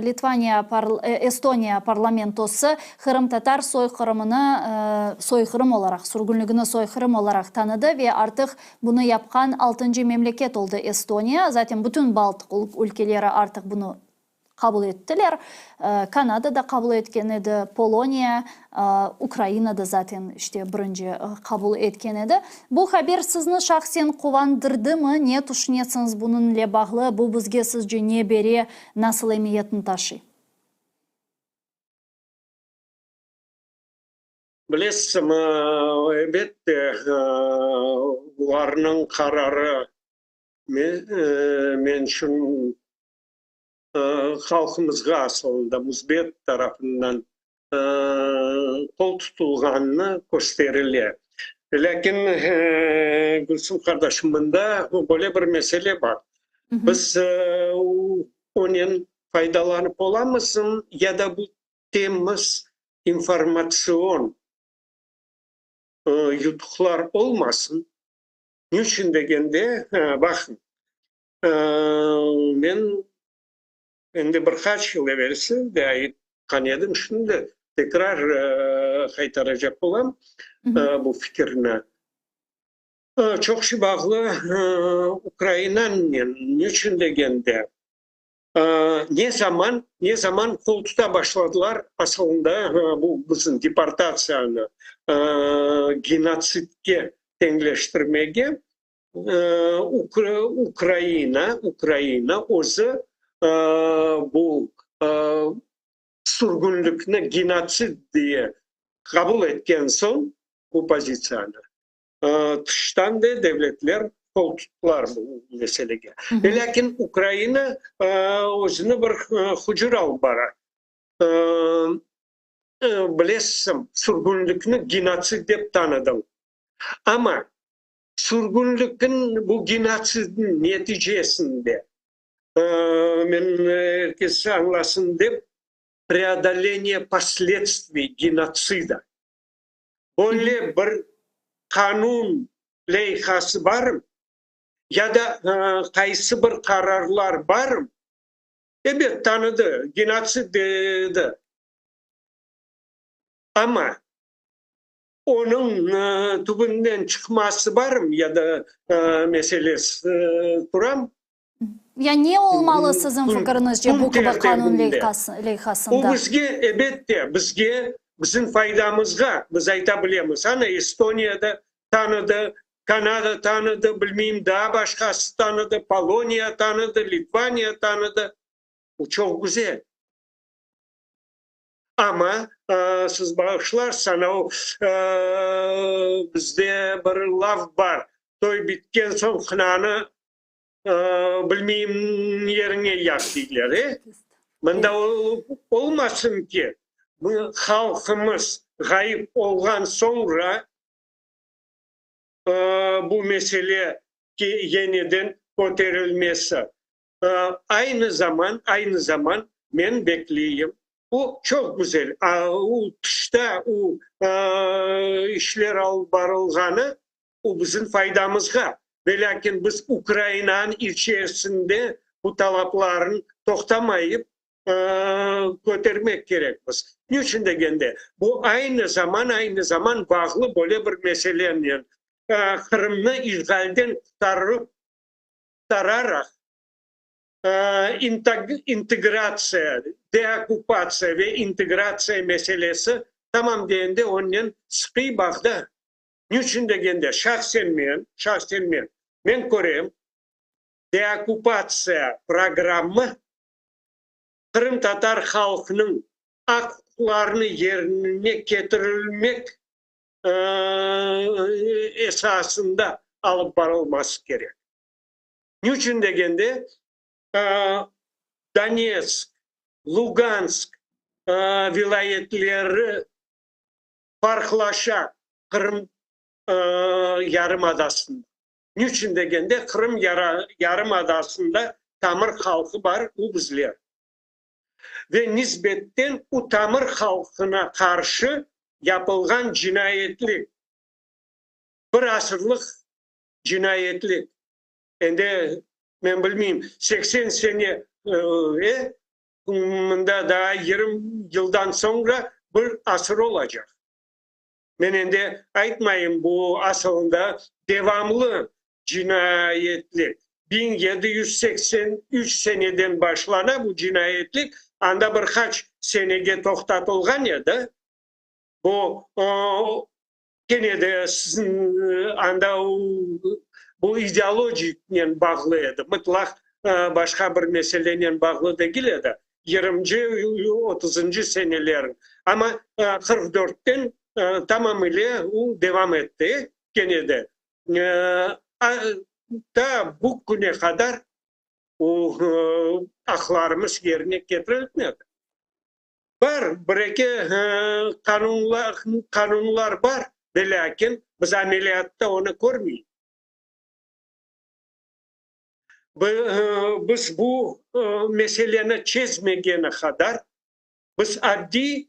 Litvaniya, Estoniya parlamentosı qırımtatar soyqırımını soyqırım olaraq, sürgünligini soyqırım olaraq tanıdı ve artıq bunı yapqan altıncı memleket oldı Estoniya. Zaten bütün Baltıq ülkeleri artıq bunı qabul ettiler. Kanada da qabul etken edi, Poloniya, Ukraina da zaten işte birinci qabul etken edi. Bu haber sizni şahsen quvandırdımı? Ne tüşünesiñiz bunıñle bağlı? Bu bizge sizce ne bere, nasıl emiyetni taşıy? Bilesizmi, elbette, olarnıñ qararı men içün halqımızğa asılında müsbet tarafından qol tutulğanını kösterile. Lâkin, Gülsüm qardaşım, mında böyle bir mesele bar. Biz onen faydalanıp olamızmı ya da bu temiz informatsion yutuqlar olmasın? Niçün degende, baqıñ, Men endi bir qaç yıl evelsi de aytqan edim, şimdi tekrar qaytaracaq olam bu fikirni. Çoqusı bağlı Ukrainanen, niçün degende, ne zaman, ne zaman qol tuta başladılar, asılında bu bizim deportatsiyanı genotsidke teñleştirmege, Ukraina, Ukraina özü bu sürgünlikni genotsid diye qabul etken soñ, bu pozitsiyanı, tıştan da devletler qol tuttılar bu meselege. Velâkin Ukraina özüni bir hucur alıp bara. Bilesiñ, sürgünlikni genotsid dep tanıdıñ. Amma sürgünlikniñ, bu genotsidniñ neticesinde, men er kes añlasın dep, preodoleniye posledstviy genotsida, böyle bir qanun leyhası barmı ya da qaysı bir qararlar barmı? Ebet, tanıdı, genotsid dedi. Amma onıñ tübünden çıqması barmı ya da meselesi turamı? Ya ne olmalı siziñ fikiriñizce bu kibi qanun leyhasında? O bizge, ebette, bizge, bizim faydamızğa, biz ayta bilemiz, ana Estoniya da tanıdı, Kanada tanıdı, bilmeyim, daa başqası tanıdı, Poloniya tanıdı, Litvaniya tanıdı. Bu çoq güzel. Amma, siz bağışlarsıñ, o, bizde bir laf bar, toy bitken soñ qınanı bilmeyim yeriñe yaq deyler, e? Mında olmasın ki, bu halqımız ğayıp olğan soñra bu mesele yeniden köterilmesi. Aynı zaman, aynı zaman men bekleyim, bu çoq güzel, o tışta o işler alıp barılğanı, o bizim faydamızğa, velâkin biz Ukrainanıñ içerisinde bu talaplarnı toqtamayıp kötermek kerekmiz. Ne içün degende, bu aynı zaman, aynı zaman bağlı böyle bir meselenen, Qırımnı işğalden qurtarıp, qurtararaq, integratsiya, deokkupatsiya ve integratsiya meselesi tamam degende onnen sıqıy bağda. Ne içün degende, şahsen men, şahsen men, men körem, deokkupatsiya programmı qırımtatar halqınıñ aq-uquqlarını yerine ketirilmek esasında alıp barılması kerek. Ne içün degende, Donetsk, Lugansk vilâyetleri farqlaşa Qırım yarımadasından. Ne içün degende, Qırım yarımadasında tamır halqı bar, u bizler. Ve nisbetten u tamır halqına qarşı yapılğan cinayetlik, bir asırlıq cinayetlik, endi men bilmeyim, 80 sene, e, mında daa 20 yıldan soñra bir asır olacaq. Men endi aytmayım, bu asılında devamlı cinayetlik. 1783 seneden başlana bu cinayetlik, anda bir qaç senege toqtatılğan edi. Bu kene de siziñ anda bu ideologiknen bağlı edi, mıtlaq başqa bir meselenen bağlı degil edi. Yirminci, otuzıncı seneler. Amma 44-ten tamamile o devam etti kene de. Ta bu küne qadar o aqlarımız yerine ketirilmedi. Bar, bir-eki qanunlar, qanunlar bar, velâkin biz ameliyatta onı körmeyik. Biz bu meseleni çezmegeni qadar, biz addiy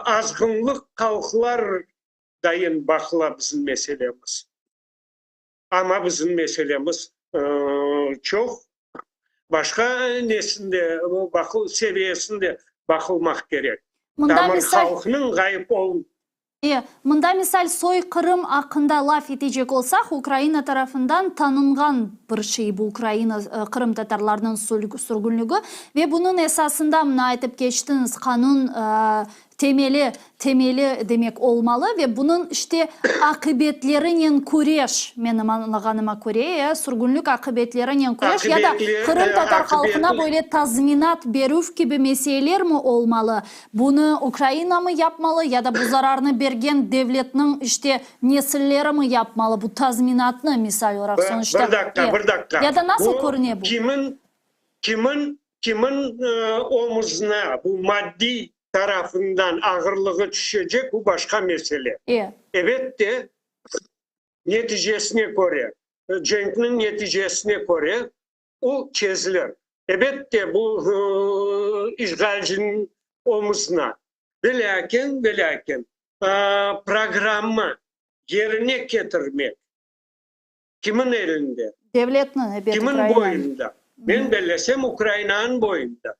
azğınlıq halqlar dayın baqıla bizim meselemiz. Amma bizim meselemiz çoq başqa nesinde, seviyesinde baqılmaq kerek. Tamır halqnıñ ğayıp ol. E, mında misal soyqırım aqqında laf etecek olsaq, Ukraina tarafından tanınğan bir şey bu Ukraina qırımtatarlarnıñ sürgünligi ve bunıñ esasında mına aytıp keçtiñiz qanun temeli temeli demek olmalı ve bunıñ işte aqibetlerinen küreş, menim añlağanıma köre, e, sürgünlik aqibetlerinen küreş ya da qırımtatar halqına böyle tazminat berüv kibi meselelermi olmalı? Bunı Ukrainamı yapmalı ya da bu zararnı bergen devletniñ, işte, nesillerimi yapmalı bu tazminatnı, misal olaraq, sonuçta? Bir daqqa, bir daqqa. Ya da nasıl körüne bu? Kimin, kimin, kimin omuzına bu maddiy tarafından ağırlığı tüşecek, bu başqa mesele. Ebet de. Neticesine köre, cenkniñ neticesine köre o çezilir. Ebette, bu işğalciniñ omuzına. Velâkin, velâkin, programma yerine ketirmek kimin elinde? Devletniñ, ebet, Kimin Ukrainanıñ. boyunda? Men bellesem, Ukrainanıñ boyunda.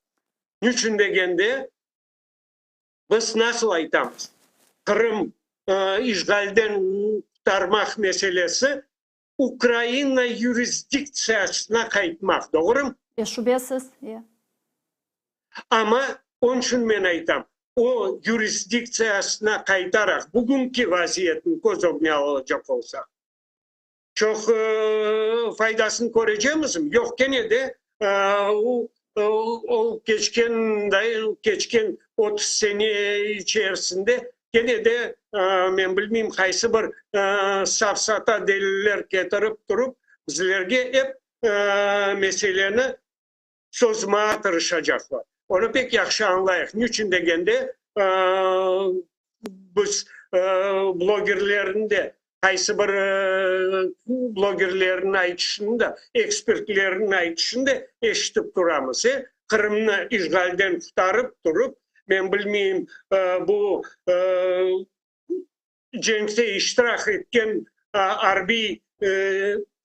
Niçün degende, Biz nasıl aytamız, Qırım işğalden qurtarmaq meselesi Ukraina yurisdiktsiyasına qaytmaq, doğrumı? E, şübesiz, e. Amma onıñ içün men aytam, o yurisdiktsiyasına qaytaraq, bugünki vaziyetni köz ögüne alacaq olsaq, Çoq faydasını körecemizmi? Yoq, kene de o keçken keçken 30 sene içerisinde kene de men bilmeyim qaysı bir safsata deliller ketirip turıp bizlerge ep meseleni sozmağa tırışacaqlar. Onı pek yahşı añlayıq. Niçün degende, biz blogerlerniñ de, qaysı bir blogerlerniñ aytışını da, ekspertlerniñ aytışını da eşitip turamız. E, Qırımnı işğalden qurtarıp turıp, men bilmeyim, bu cenkte iştirak etken arbiy,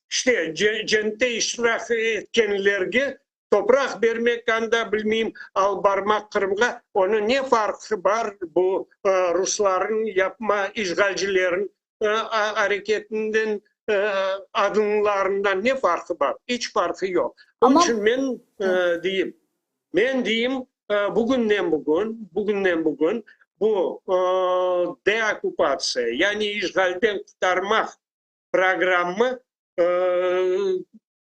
işte, cenkte iştirak etkenlerge topraq bermek anda, bilmeyim, alıp barmaq Qırımğa, onıñ ne farqı bar bu ruslarnıñ yapma, işğalcilerniñ areketinden, adımlarından ne farqı bar? İç farqı yoq. Onıñ içün men deyim, men deyim, Bugünden bugün, bugünden bugün bu deokkupatsiya, yani işğalden qurtarmaq programmı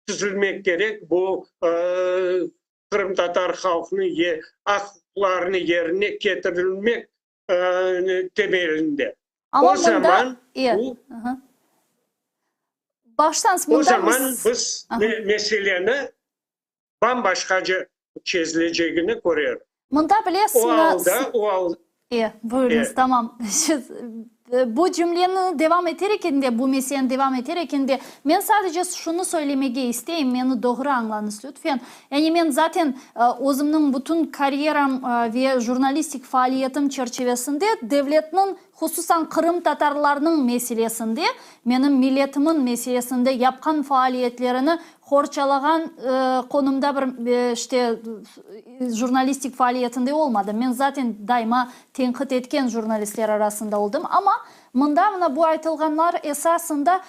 tizilmek kerek, bu qırımtatar halqınıñ aq-uquqlarını yerine ketirilmek temelinde. Amma O mında, zaman e, bu Bağışlañız, o mında zaman biz biz meseleni bam-başqaca çezilecegini körerim. Mında O bilesiñiz, alda, o al. E, buyurıñız, E. tamam. Bu cümleni devam eter ekende, bu meseleni devam eter ekende, men sadece şunı söylemege isteyim, meni doğru añlañız, lütfen. Yani men zaten özümniñ bütün karyeram ve jurnalistik faaliyetim çerçivesinde devletniñ, hususan qırımtatarlarnıñ meselesinde, menim milletimin meselesinde yapqan faaliyetlerini qorçalağan qonumda bir, işte, jurnalistik faaliyetinde olmadım. Men zaten daima tenqit etken jurnalistler arasında oldım. Amma mında mına bu aytılğanlar esasında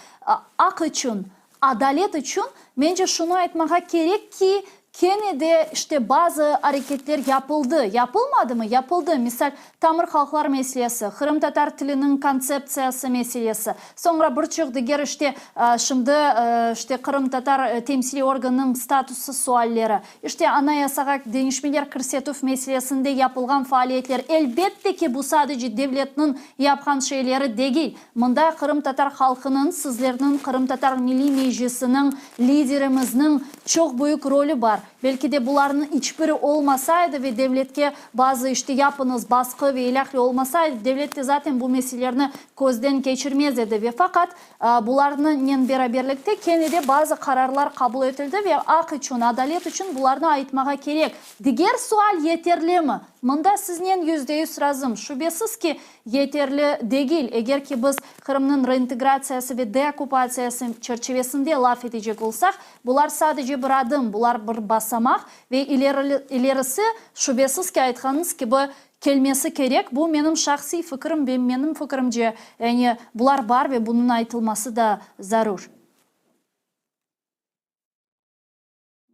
aq içün, Adalet içün, mence, şunı aytmağa kerek ki, kene de, işte, bazı areketler yapıldı. Yapılmadımı? Yapıldı. Misal, tamır halqlar meselesi, qırımtatar tiliniñ kontseptsiyası meselesi, soñra bir çoq diger, işte, şimdi, işte, qırımtatar temsiliy organınıñ statusı sualleri, işte, Anayasağa deñişmeler kirsetüv meselesinde yapılğan faaliyetler. Elbette ki, bu sadece devletniñ yapqan şeyleri degil. Mında qırımtatar halqınıñ, sizlerniñ Qırımtatar Milliy Meclisiniñ, liderimizniñ çoq büyük rolü bar. Belki de bularnıñ iç biri olmasaydı ve devletke bazı işte yapıñız, basqı ve ilâhre olmasaydı, devlet de zaten bu meselelerni közden keçirmez edi. Ve faqat bularnıñnen beraberlikte kene de bazı qararlar qabul etildi ve aq içün, adalet içün bularnı aytmağa kerek. Diger sual yeterlimi? Mında siznen %100 razım. Şübesiz ki, Yeterli degil, eger ki biz Qırımnıñ reintegratsiyası ve deokkupatsiyası çerçivesinde laf etecek olsaq, bular sadece bir adım, bular bir basamaq ve ilerisi, şübesiz ki, aytqanıñız kibi, kelmesi kerek. Bu menim şahsiy fikrim ve menim fikrimce, yani bular bar ve bunıñ aytılması da zarur.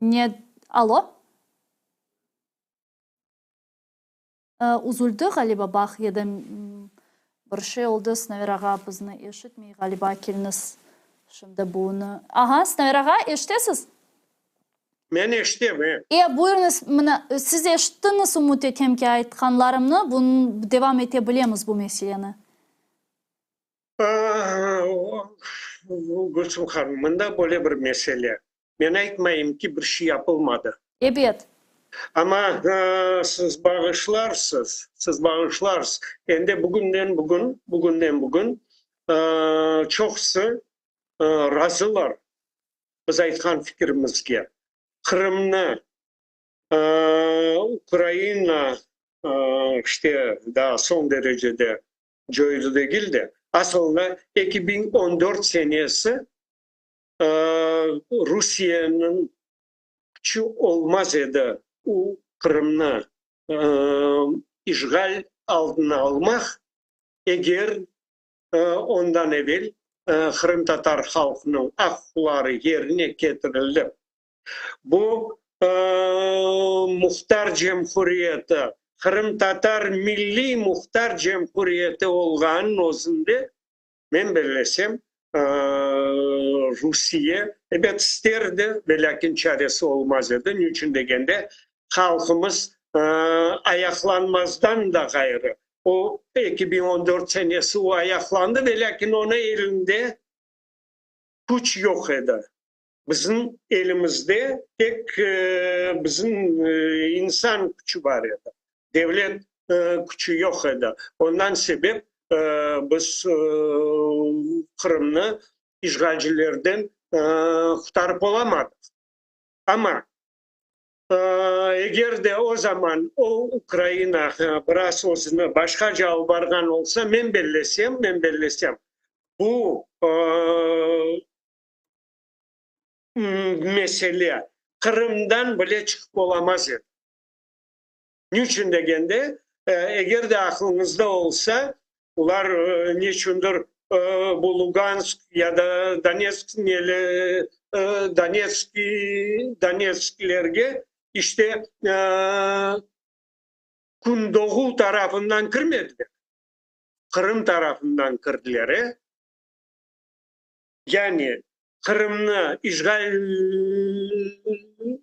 Ne? Alo? Üzüldi ğaliba, bağ ya da bir şey oldı, Sinaver ağa bizni eşitmey ğaliba, keliñiz şimdi bunı. Aha, Sinaver ağa, eşitesiz? Men eşitem, e. E, buyurıñız, mına, siz eşittiñiz, ümüt etem ki, aytqanlarımnı, bunı devam ete bilemiz bu meseleni. Gülsüm hanım, mında böyle bir mesele. Men aytmayım ki, bir şey yapılmadı. Ebet. Amma siz bağışlarsız, siz bağışlarsız, endi bugünden bugün, bugünden bugün çoqusı. razılar biz aytqan fikirimizge. Qırımnı Ukraina işte daa soñ derecede coydı degil de, asılında 2014 senesi Rusiyeniñ küçü olmaz edi u Qırımnı işğal altına almaq, eger ondan evel qırımtatar halqınıñ aq-uquqları yerine ketirilip, bu Muhtar Cemhuriyeti, Qırımtatar Milliy Muhtar Cemhuriyeti olğanıñ özünde, men bellesem, Rusiye, ebet, isterdi, velâkin çaresi olmaz edi. Ne içün degende, halqımız ayaqlanmazdan da ğayrı, o, 2014 senesi o ayaqlandı, velâkin onıñ elinde küç yoq edi. Bizim elimizde tek bizim insan küçü bar edi, devlet küçü yoq edi. Ondan sebep biz Qırımnı işğalcilerden qurtarıp olamadıq. Amma eger de o zaman o Ukraina biraz özüni başqaca alıp barğan olsa, men bellesem, men bellesem, bu mesele Qırımdan bile çıqıp olamaz edi. Niçün degende, eger de aqlıñızda olsa, olar neçündir bu Lugansk ya da Donetsk neli Donetsk Donetsklerge işte kündoğu tarafından kirmediler, Qırım tarafından kirdiler, e? Yani Qırımnı işğal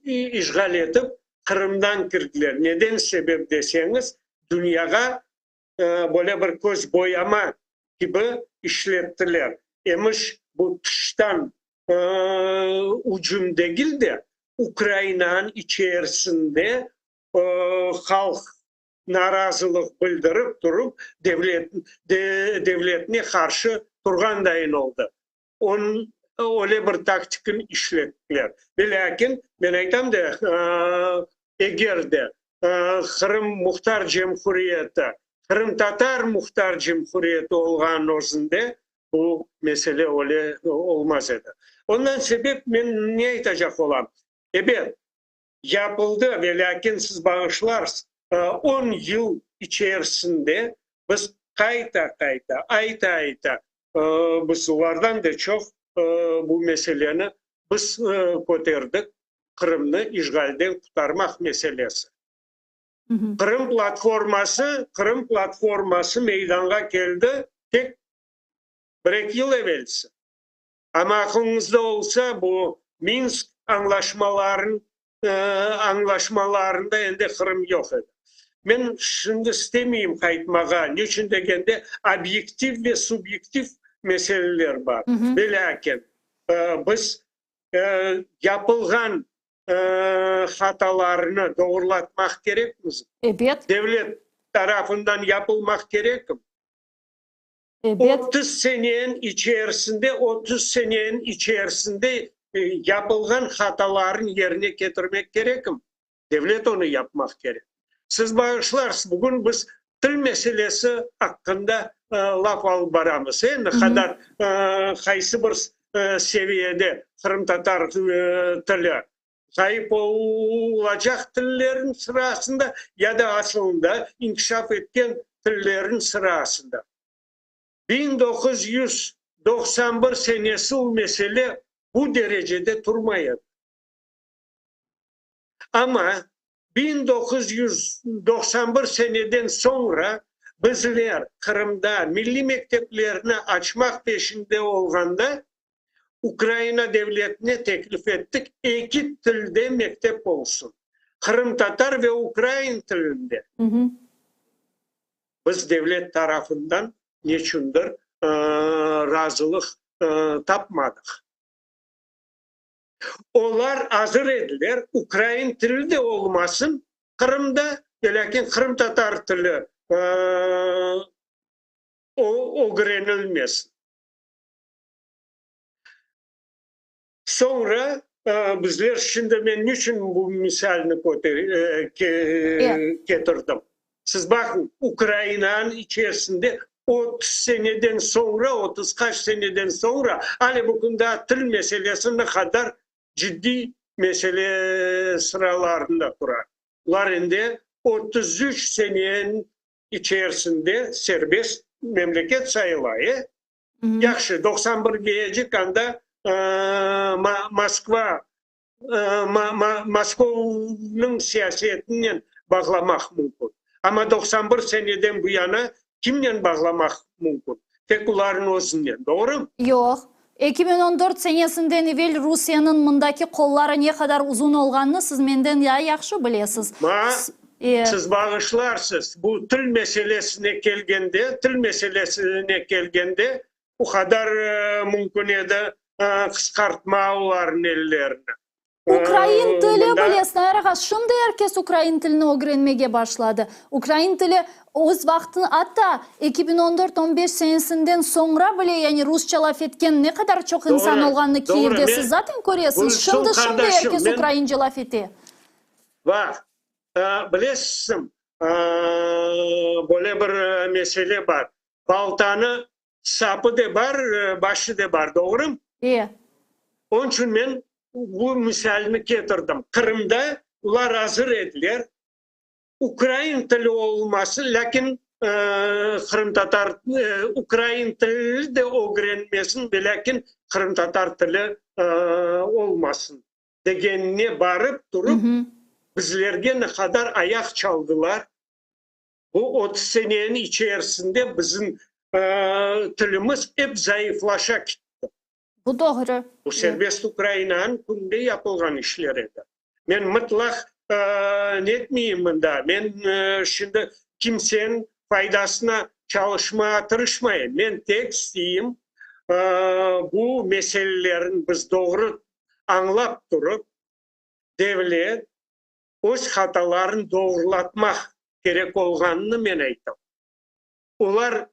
işğal etip, Qırımdan kirdiler. Neden sebep deseñiz, dünyağa böyle bir köz boyama kibi işlettiler. Emiş, bu tıştan ücüm degil de, Ukrainanıñ içerisinde halq narazılıq bildirip turıp, devlet devletine qarşı turğandayın oldı. Onıñ öyle bir taktikini işlettiler. Velâkin, men aytam da, eger de Qırım Muhtar Cemhuriyeti qırımtatar muhtar cemhuriyeti olğanıñ özünde bu mesele öyle olmaz edi. Ondan sebep men ne aytacaq olam? Ebet, Yapıldı, velâkin siz bağışlarsız, on yıl içerisinde biz qayta-qayta, ayta-ayta, biz olardan da çoq bu meseleni biz köterdik, Qırımnı işğalden qurtarmaq meselesi. Qırım platforması, Qırım platforması meydanğa keldi tek bir-eki yıl evelsi. Amma aqlıñızda olsa, bu Minsk añlaşmaların añlaşmalarında endi Qırım yoq edi. Men şimdi istemeyim qaytmağa, niçün degende, obyektiv ve subyektiv meseleler bar. Velâkin, biz yapılğan hatalarnı doğrulatmaq kerekmiz. Ebet. Devlet tarafından yapılmaq kerekmi? Ebet. 30 seneniñ içerisinde, 30 seneniñ içerisinde yapılğan hataların yerine ketirmek kerekim. Devlet onı yapmaq kerek. Siz bağışlarsız, bugün biz til meselesi aqqında laf alıp baramız. E, ne qadar, qaysı bir seviyede qırımtatar tili ğayıp olacaq tillerniñ sırasında ya da asılında inkişaf etken tillerniñ sırasında. 1991 senesi u mesele bu derecede turmay edi. Amma 1991 seneden soñra bizler Qırımda milliy mekteplerni açmaq peşinde olğanda, Ukraina devletine teklif ettik, eki tilde mektep olsun, qırımtatar ve ukrain tilinde. Biz devlet tarafından neçündir razılıq tapmadıq. Olar azır ediler, ukrain tili de olmasın Qırımda, velâkin qırımtatar tili ögrenilmesin. Soñra bizler, şimdi men niçün bu misalni ketirdim? Siz baqıñ, Ukrainanıñ içerisinde 30 seneden soñra, 30 qaç seneden soñra, ale bugün daa til meselesi ne qadar ciddiy mesele sıralarında tura. Olar endi 33 seneniñ içerisinde serbest memleket sayıla, e? Yahşı, 91 gecik anda Moskva, Moskovnıñ siyasetinen bağlamaq mümkün. Amma 91 seneden bu yana kimnen bağlamaq mümkün? Tek olarnıñ özünen, doğrumı? Yoq. 2014 senesinden evel Rusiyeniñ mındaki qolları ne qadar uzun olğanını siz menden daa yahşı bilesiz. Ma, siz bağışlarsız, bu til meselesine kelgende, til meselesine kelgende, o qadar mümkün edi qısqartma olarnıñ ellerini. Ukrain tili bilesiñ, Ayrağa, şimdi er kes ukrain tilini ögrenmege başladı. Ukrain tili öz vaqtın, atta 2014, 15 senesinden soñra bile, yani rusça laf etken ne qadar çoq insan olğanını Kiyevde siz zaten köresiñiz. Şimdi, şimdi er kes ukraince laf ete. Baq, bilesiñ, böyle bir mesele bar. Baltanı Sapı de bar, başı de bar, doğrumı? E. Onıñ içün men bu misalni ketirdim. Qırımda olar azır ediler, ukrain tili olması, lâkin qırımtatar, ukrain tilini de ögrenmesin, velâkin qırımtatar tili olmasın degenine barıp turıp, bizlerge ne qadar ayaq çaldılar. Bu 30 seneniñ içerisinde bizim tilimiz ep zayıflaşa kitti. Bu doğru. Bu serbest Ukrainanıñ kününde yapılğan işler edi. Men mıtlaq netmeyim mında, men şimdi kimseniñ faydasına çalışmağa tırışmayım. Men tek isteyim, bu meselelerni biz doğru añlap turıp, devlet, öz hatalarını doğrulatmaq kerek olğanını men aytam. Olar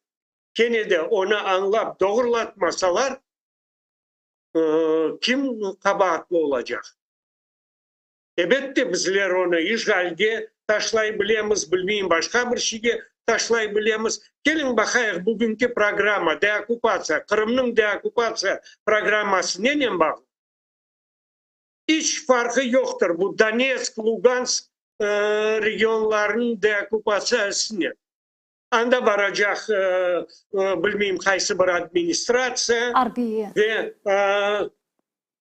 kene de onı añlap doğrulatmasalar, kim qabaatlı olacaq? Ebette, bizler onı işğalge taşlay bilemiz, bilmeyim, başqa bir şeyge taşlay bilemiz. Keliñ baqayıq, bugünki programma, deokkupatsiya, Qırımnıñ deokkupatsiya programması nenen bağlı? İç farqı yoqtır bu Donetsk, Lugansk regionlarınıñ deokkupatsiyasınen. Anda baracaq, bilmeyim, qaysı bir administratsiya ve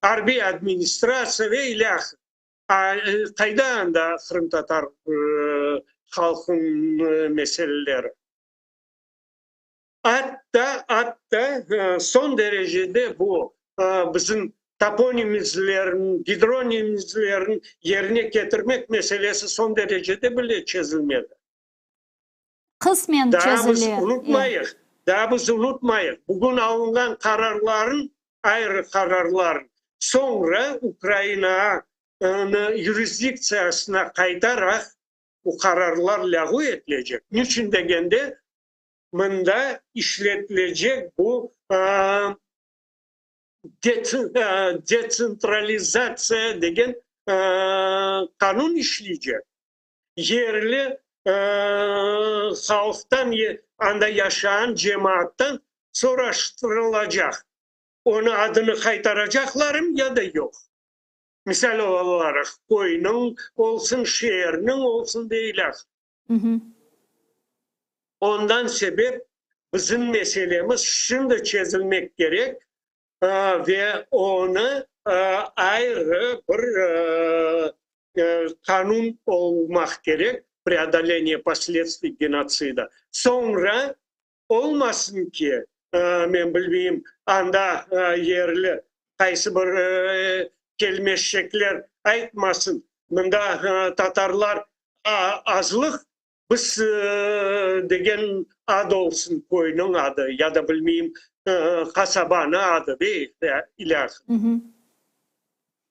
arbiy administratsiya ve ilâhre. Qayda anda qırımtatar halqınıñ meseleleri? Atta, atta soñ derecede bu bizim toponimizlerniñ, gidronimizlerniñ yerine ketirmek meselesi soñ derecede bile çezilmedi. Qısmen Daa biz unutmayıq, daa biz unutmayıq, bugün alınğan qararların, ayrı qararların soñra Ukrainanı yurisdiktsiyasına qaytaraq bu qararlar lâğu etilecek. Niçün degende, mında işletilecek bu detsentralizatsiya degen qanun işleycek. Yerli halqtan, anda yaşağan cemaattan soraştırılacaq, onı adını qaytaracaqlarmı ya da yoq. Misal olaraq, köyniñ olsun, şeerniñ olsun ve ilâhre. Ondan sebep bizim meselemiz şimdi çezilmek kerek ve onı ayrı bir qanun olmaq kerek, preodoleniye posledstviy genotsida. Soñra olmasın ki, men bilmeyim, anda yerli qaysı bir kelmeşekler aytmasın, mında tatarlar azlıq, biz degen ad olsun, köyniñ adı ya da bilmeyim, qasabanıñ adı ve ilâhre.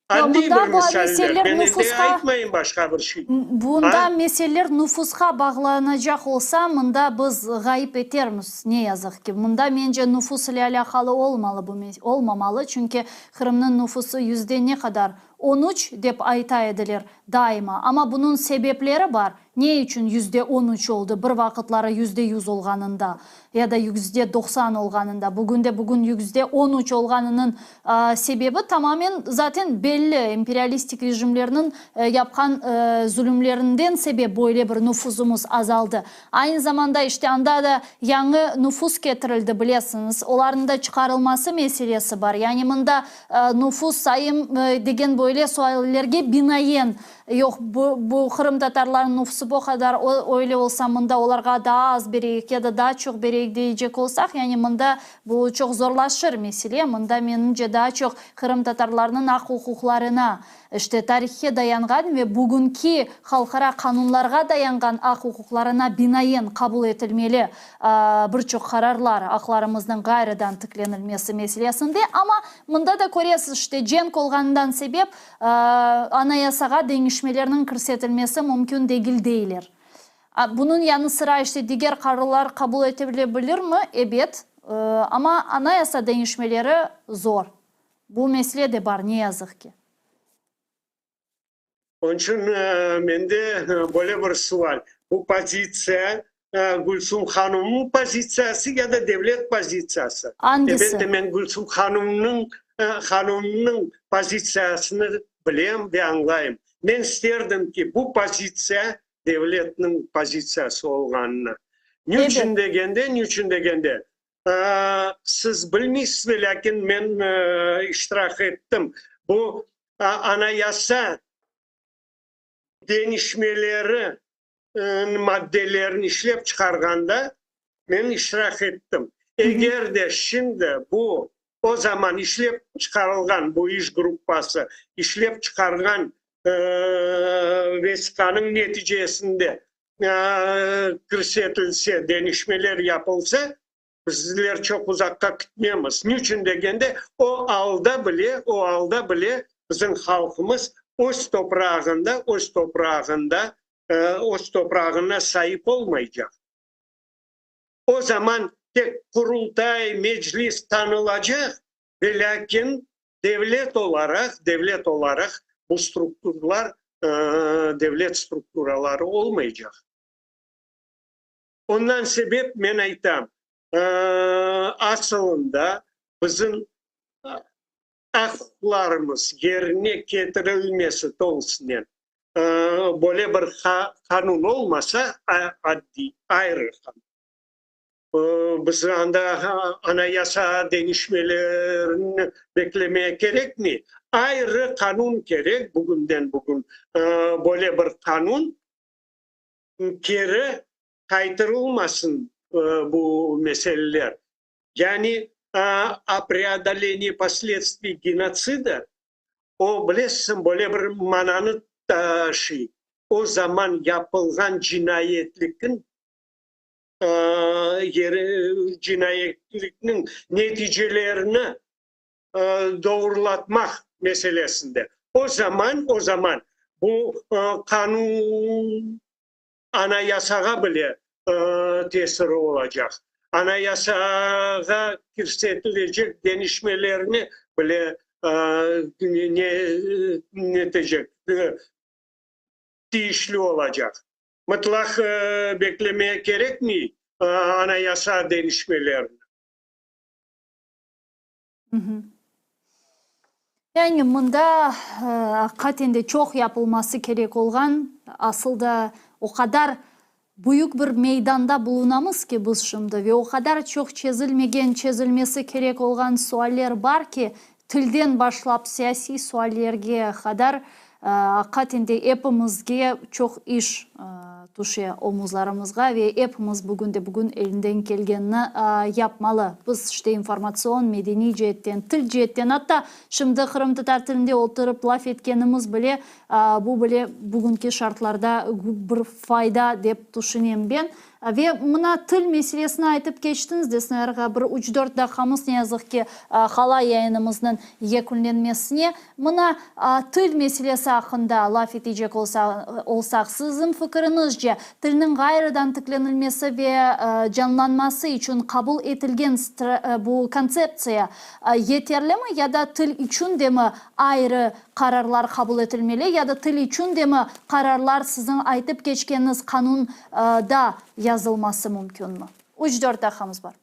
Adiy mında bir bu misaller, meseleler men endi nufusqa, aytmayım başqa bir şey. Bunda A? meseleler nufusqa bağlanacaq olsa, mında biz ğayıp etermiz, ne yazıq ki. Mında, mence, nufus ile alâqalı olmalı bu olmamalı, çünki Qırımnıñ nufusı yüzde ne qadar? 13, dep ayta ediler daima. Amma bunıñ sebepleri bar, ne içün 13% oldı, bir vaqıtları 100% olğanında ya da 90% olğanında, bugünde bugün 13% olğanınıñ sebebi tamamen zaten belli, imperialistik rejimlerniñ yapqan zulümlerinden sebep böyle bir nufuzımız azaldı. Aynı zamanda, işte, anda da yañı nufus ketirildi, bilesiñiz, olarnıñ da çıqarılması meselesi bar. Yani mında nufus sayım degen böyle suallerge binaen, yoq, bu, bu qırımtatarlarnıñ nufusı bu qadar, öyle olsa, mında olarğa daa az bereyik ya da daa çoq bereyik deycek olsaq, yani mında bu çoq zorlaşır mesele. Mında, menimce, daa çoq qırımtatarlarnıñ aq-uquqlarına, işte, tarihke dayanğan ve bugünki halqara qanunlarğa dayanğan aq-uquqlarına binaen qabul etilmeli bir çoq qararlar aqlarımıznıñ ğayrıdan tiklenilmesi meselesinde. Amma mında da köresiz, işte, cenk olğanından sebep Anayasağa deñişmelerniñ kirsetilmesi mümkün degil deyler. Bunıñ yanı sıra, işte, diger qararlar qabul etile bilirmi? Ebet, amma anayasa deñişmeleri zor. Bu mesele de bar, ne yazıq ki. Onıñ içün mende böyle bir sual, bu pozitsiya Gülsum hanımnıñ pozitsiyası ya da devlet pozitsiyası? Angisi? Elbette, men Gülsum hanımnıñ hanımnıñ pozitsiyasını bilem ve añlayım. Men isterdim ki, bu pozitsiya devletniñ pozitsiyası olğanını. Ne içün degende, ne içün degende, Siz bilmeysiz, velâkin men iştirak ettim. Bu anayasa deñişmeleri maddelerini işlep çıqarğanda men iştirak ettim. Eger de şimdi bu o zaman işlep çıqarılğan bu iş gruppası işlep çıqarğan vesiqanıñ neticesinde kirsetilse, deñişmeler yapılsa, bizler çoq uzaqqa kitmemiz. Niçün degende, o alda bile, o alda bile bizim halqımız öz toprağında, öz toprağında, öz toprağına saip olmaycaq. O zaman tek Qurultay, Meclis tanılacaq, velâkin devlet olaraq, devlet olaraq bu strukturlar devlet strukturaları olmaycaq. Ondan sebep men aytam, asılında bizim aq-uquqlarımız yerine ketirilmesi tolusınen böyle bir qanun olmasa, addiy, ayrı qanun, Biz anda anayasa deñişmelerini beklemeye kerekmey. Ayrı qanun kerek, bugünden bugün böyle bir qanun keri qaytarılmasın bu meseleler. Yani o preodolenii posledstviy genotsida, o, bilesiñ, böyle bir mananı taşıy, o zaman yapılğan cinayetlikniñ cinayetlikniñ neticelerini doğrulatmaq meselesinde. O zaman, o zaman bu qanun Anayasağa bile tesiri olacaq. Anayasağa kirsetilecek deñişmelerni bile netecek, tiyişli olacaq. Mıtlaq beklemeye kerekmey anayasa deñişmelerini. Yani mında aqiqaten de çoq yapılması kerek olğan, asıl da o qadar büyük bir meydanda bulunamız ki biz şimdi ve o qadar çoq çezilmegen, çezilmesi kerek olğan sualler bar ki, tilden başlap siyasiy suallerge qadar Aqiqaten de epimizge çoq iş tüşe omuzlarımızğa ve epimiz bugün de bugün elinden kelgenini yapmalı. Biz işte informatsion, medeniy ceetten, til ceetten, atta şimdi qırımtatar tilinde oturıp laf etkenimiz bile, bu bile bugünki şartlarda bir fayda dep tüşünem ben. Ve mına til meselesini aytıp keçtiñiz de, Sinaver ağa, bir üç-dört daqqamız, ne yazıq ki, qala yayınımıznıñ yekünlenmesine. Mına til meselesi aqqında laf etecek olsaq, siziñ fikiriñizce, tilniñ ğayrıdan tiklenilmesi ve canlanması içün qabul etilgen bu kontseptsiya yeterlimi ya da til içün de mi ayrı qararlar qabul etilmeli ya da til içün de mi qararlar siziñ aytıp keçkeniñiz qanunda yazılması mümkünmi? Üç-dört daqqamız bar.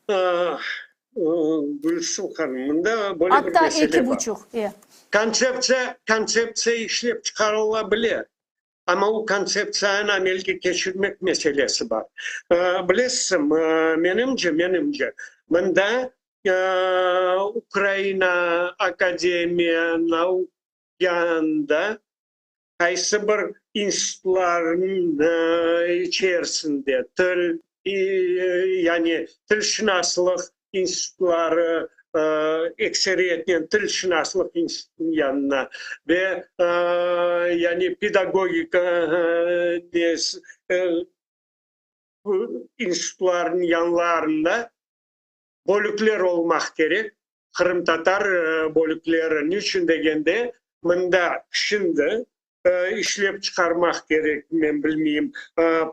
Gülsüm hanım, mında böyle bir Atta mesele eki bar. buçuq, e. Kontseptsiya, kontseptsiya işlep çıqarıla bile, amma o kontseptsiyanı amelge keçirmek meselesi bar. Bilesizmi, menimce, menimce, mında Ukraina akademiya nauk yanında qaysı bir institutlarnıñ içerisinde til, yani tilşınaslıq institutları, ekseriyetnen tilşınaslıq institutınıñ yanına ve yani pedagogika institutlarınıñ yanlarında bölükler olmaq kerek, qırımtatar bölükleri. Niçün degende, mında şimdi işlep çıqarmaq kerek, men bilmeyim,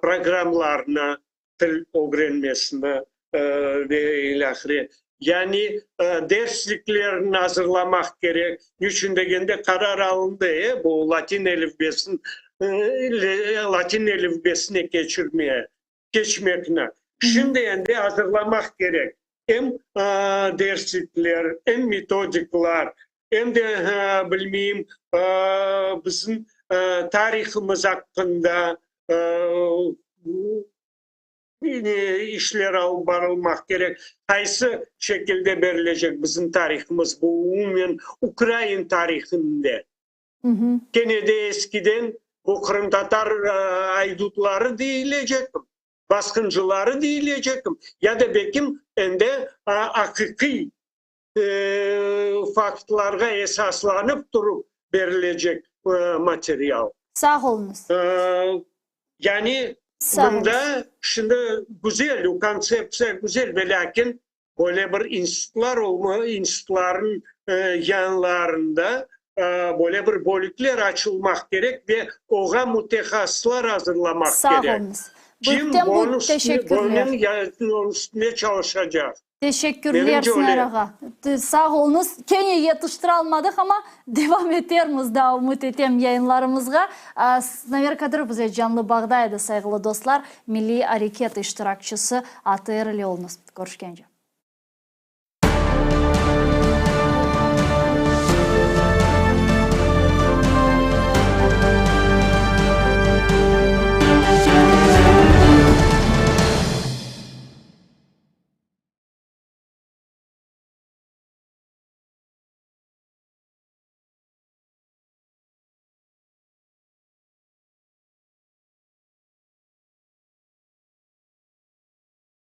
programlarnı, til ögrenmesini ve ilâhre. Yani dersliklerni azırlamaq kerek. Niçün degende, qarar alındı, e, bu latin elifbesin, latin elifbesine keçirmeye. keçmekni şimdi endi azırlamaq kerek, em derslikler, em metodiklar, em de, bilmeyim, bizim tarihımız aqqında işler alıp barılmaq kerek. Qaysı şekilde berilecek bizim tarihımız, bu umumen ukrain tarihinde. Kene de eskiden bu qırımtatar aydutları deyilecekmi, basqıncıları deyilecekmi, ya da belkim endi aqiqiy faktlarğa esaslanıp turıp berilecek material. Sağ oluñız. Yani mında şimdi güzel, o kontseptsiya güzel, velâkin Böyle bir institutlar olma, institutların yanlarında böyle bir bölükler açılmaq kerek ve oğa mütehassıslar azırlamaq Sağ kerek. oluñız. Kim Büyükten bunıñ büyük üstüne, teşekkürler. bunıñ üstüne çalışacaq? Teşekkürler, Menimce Sinaver öyle. ağa. Sağ oluñız. Kene yetiştiralmadıq, amma devam etermiz daa, ümüt etem, yayınlarımızğa. Sinaver Kadırov bize canlı bağda edi, sayğılı dostlar, Milliy areket iştirakçisi, ATR ile oluñız. Körüşkence.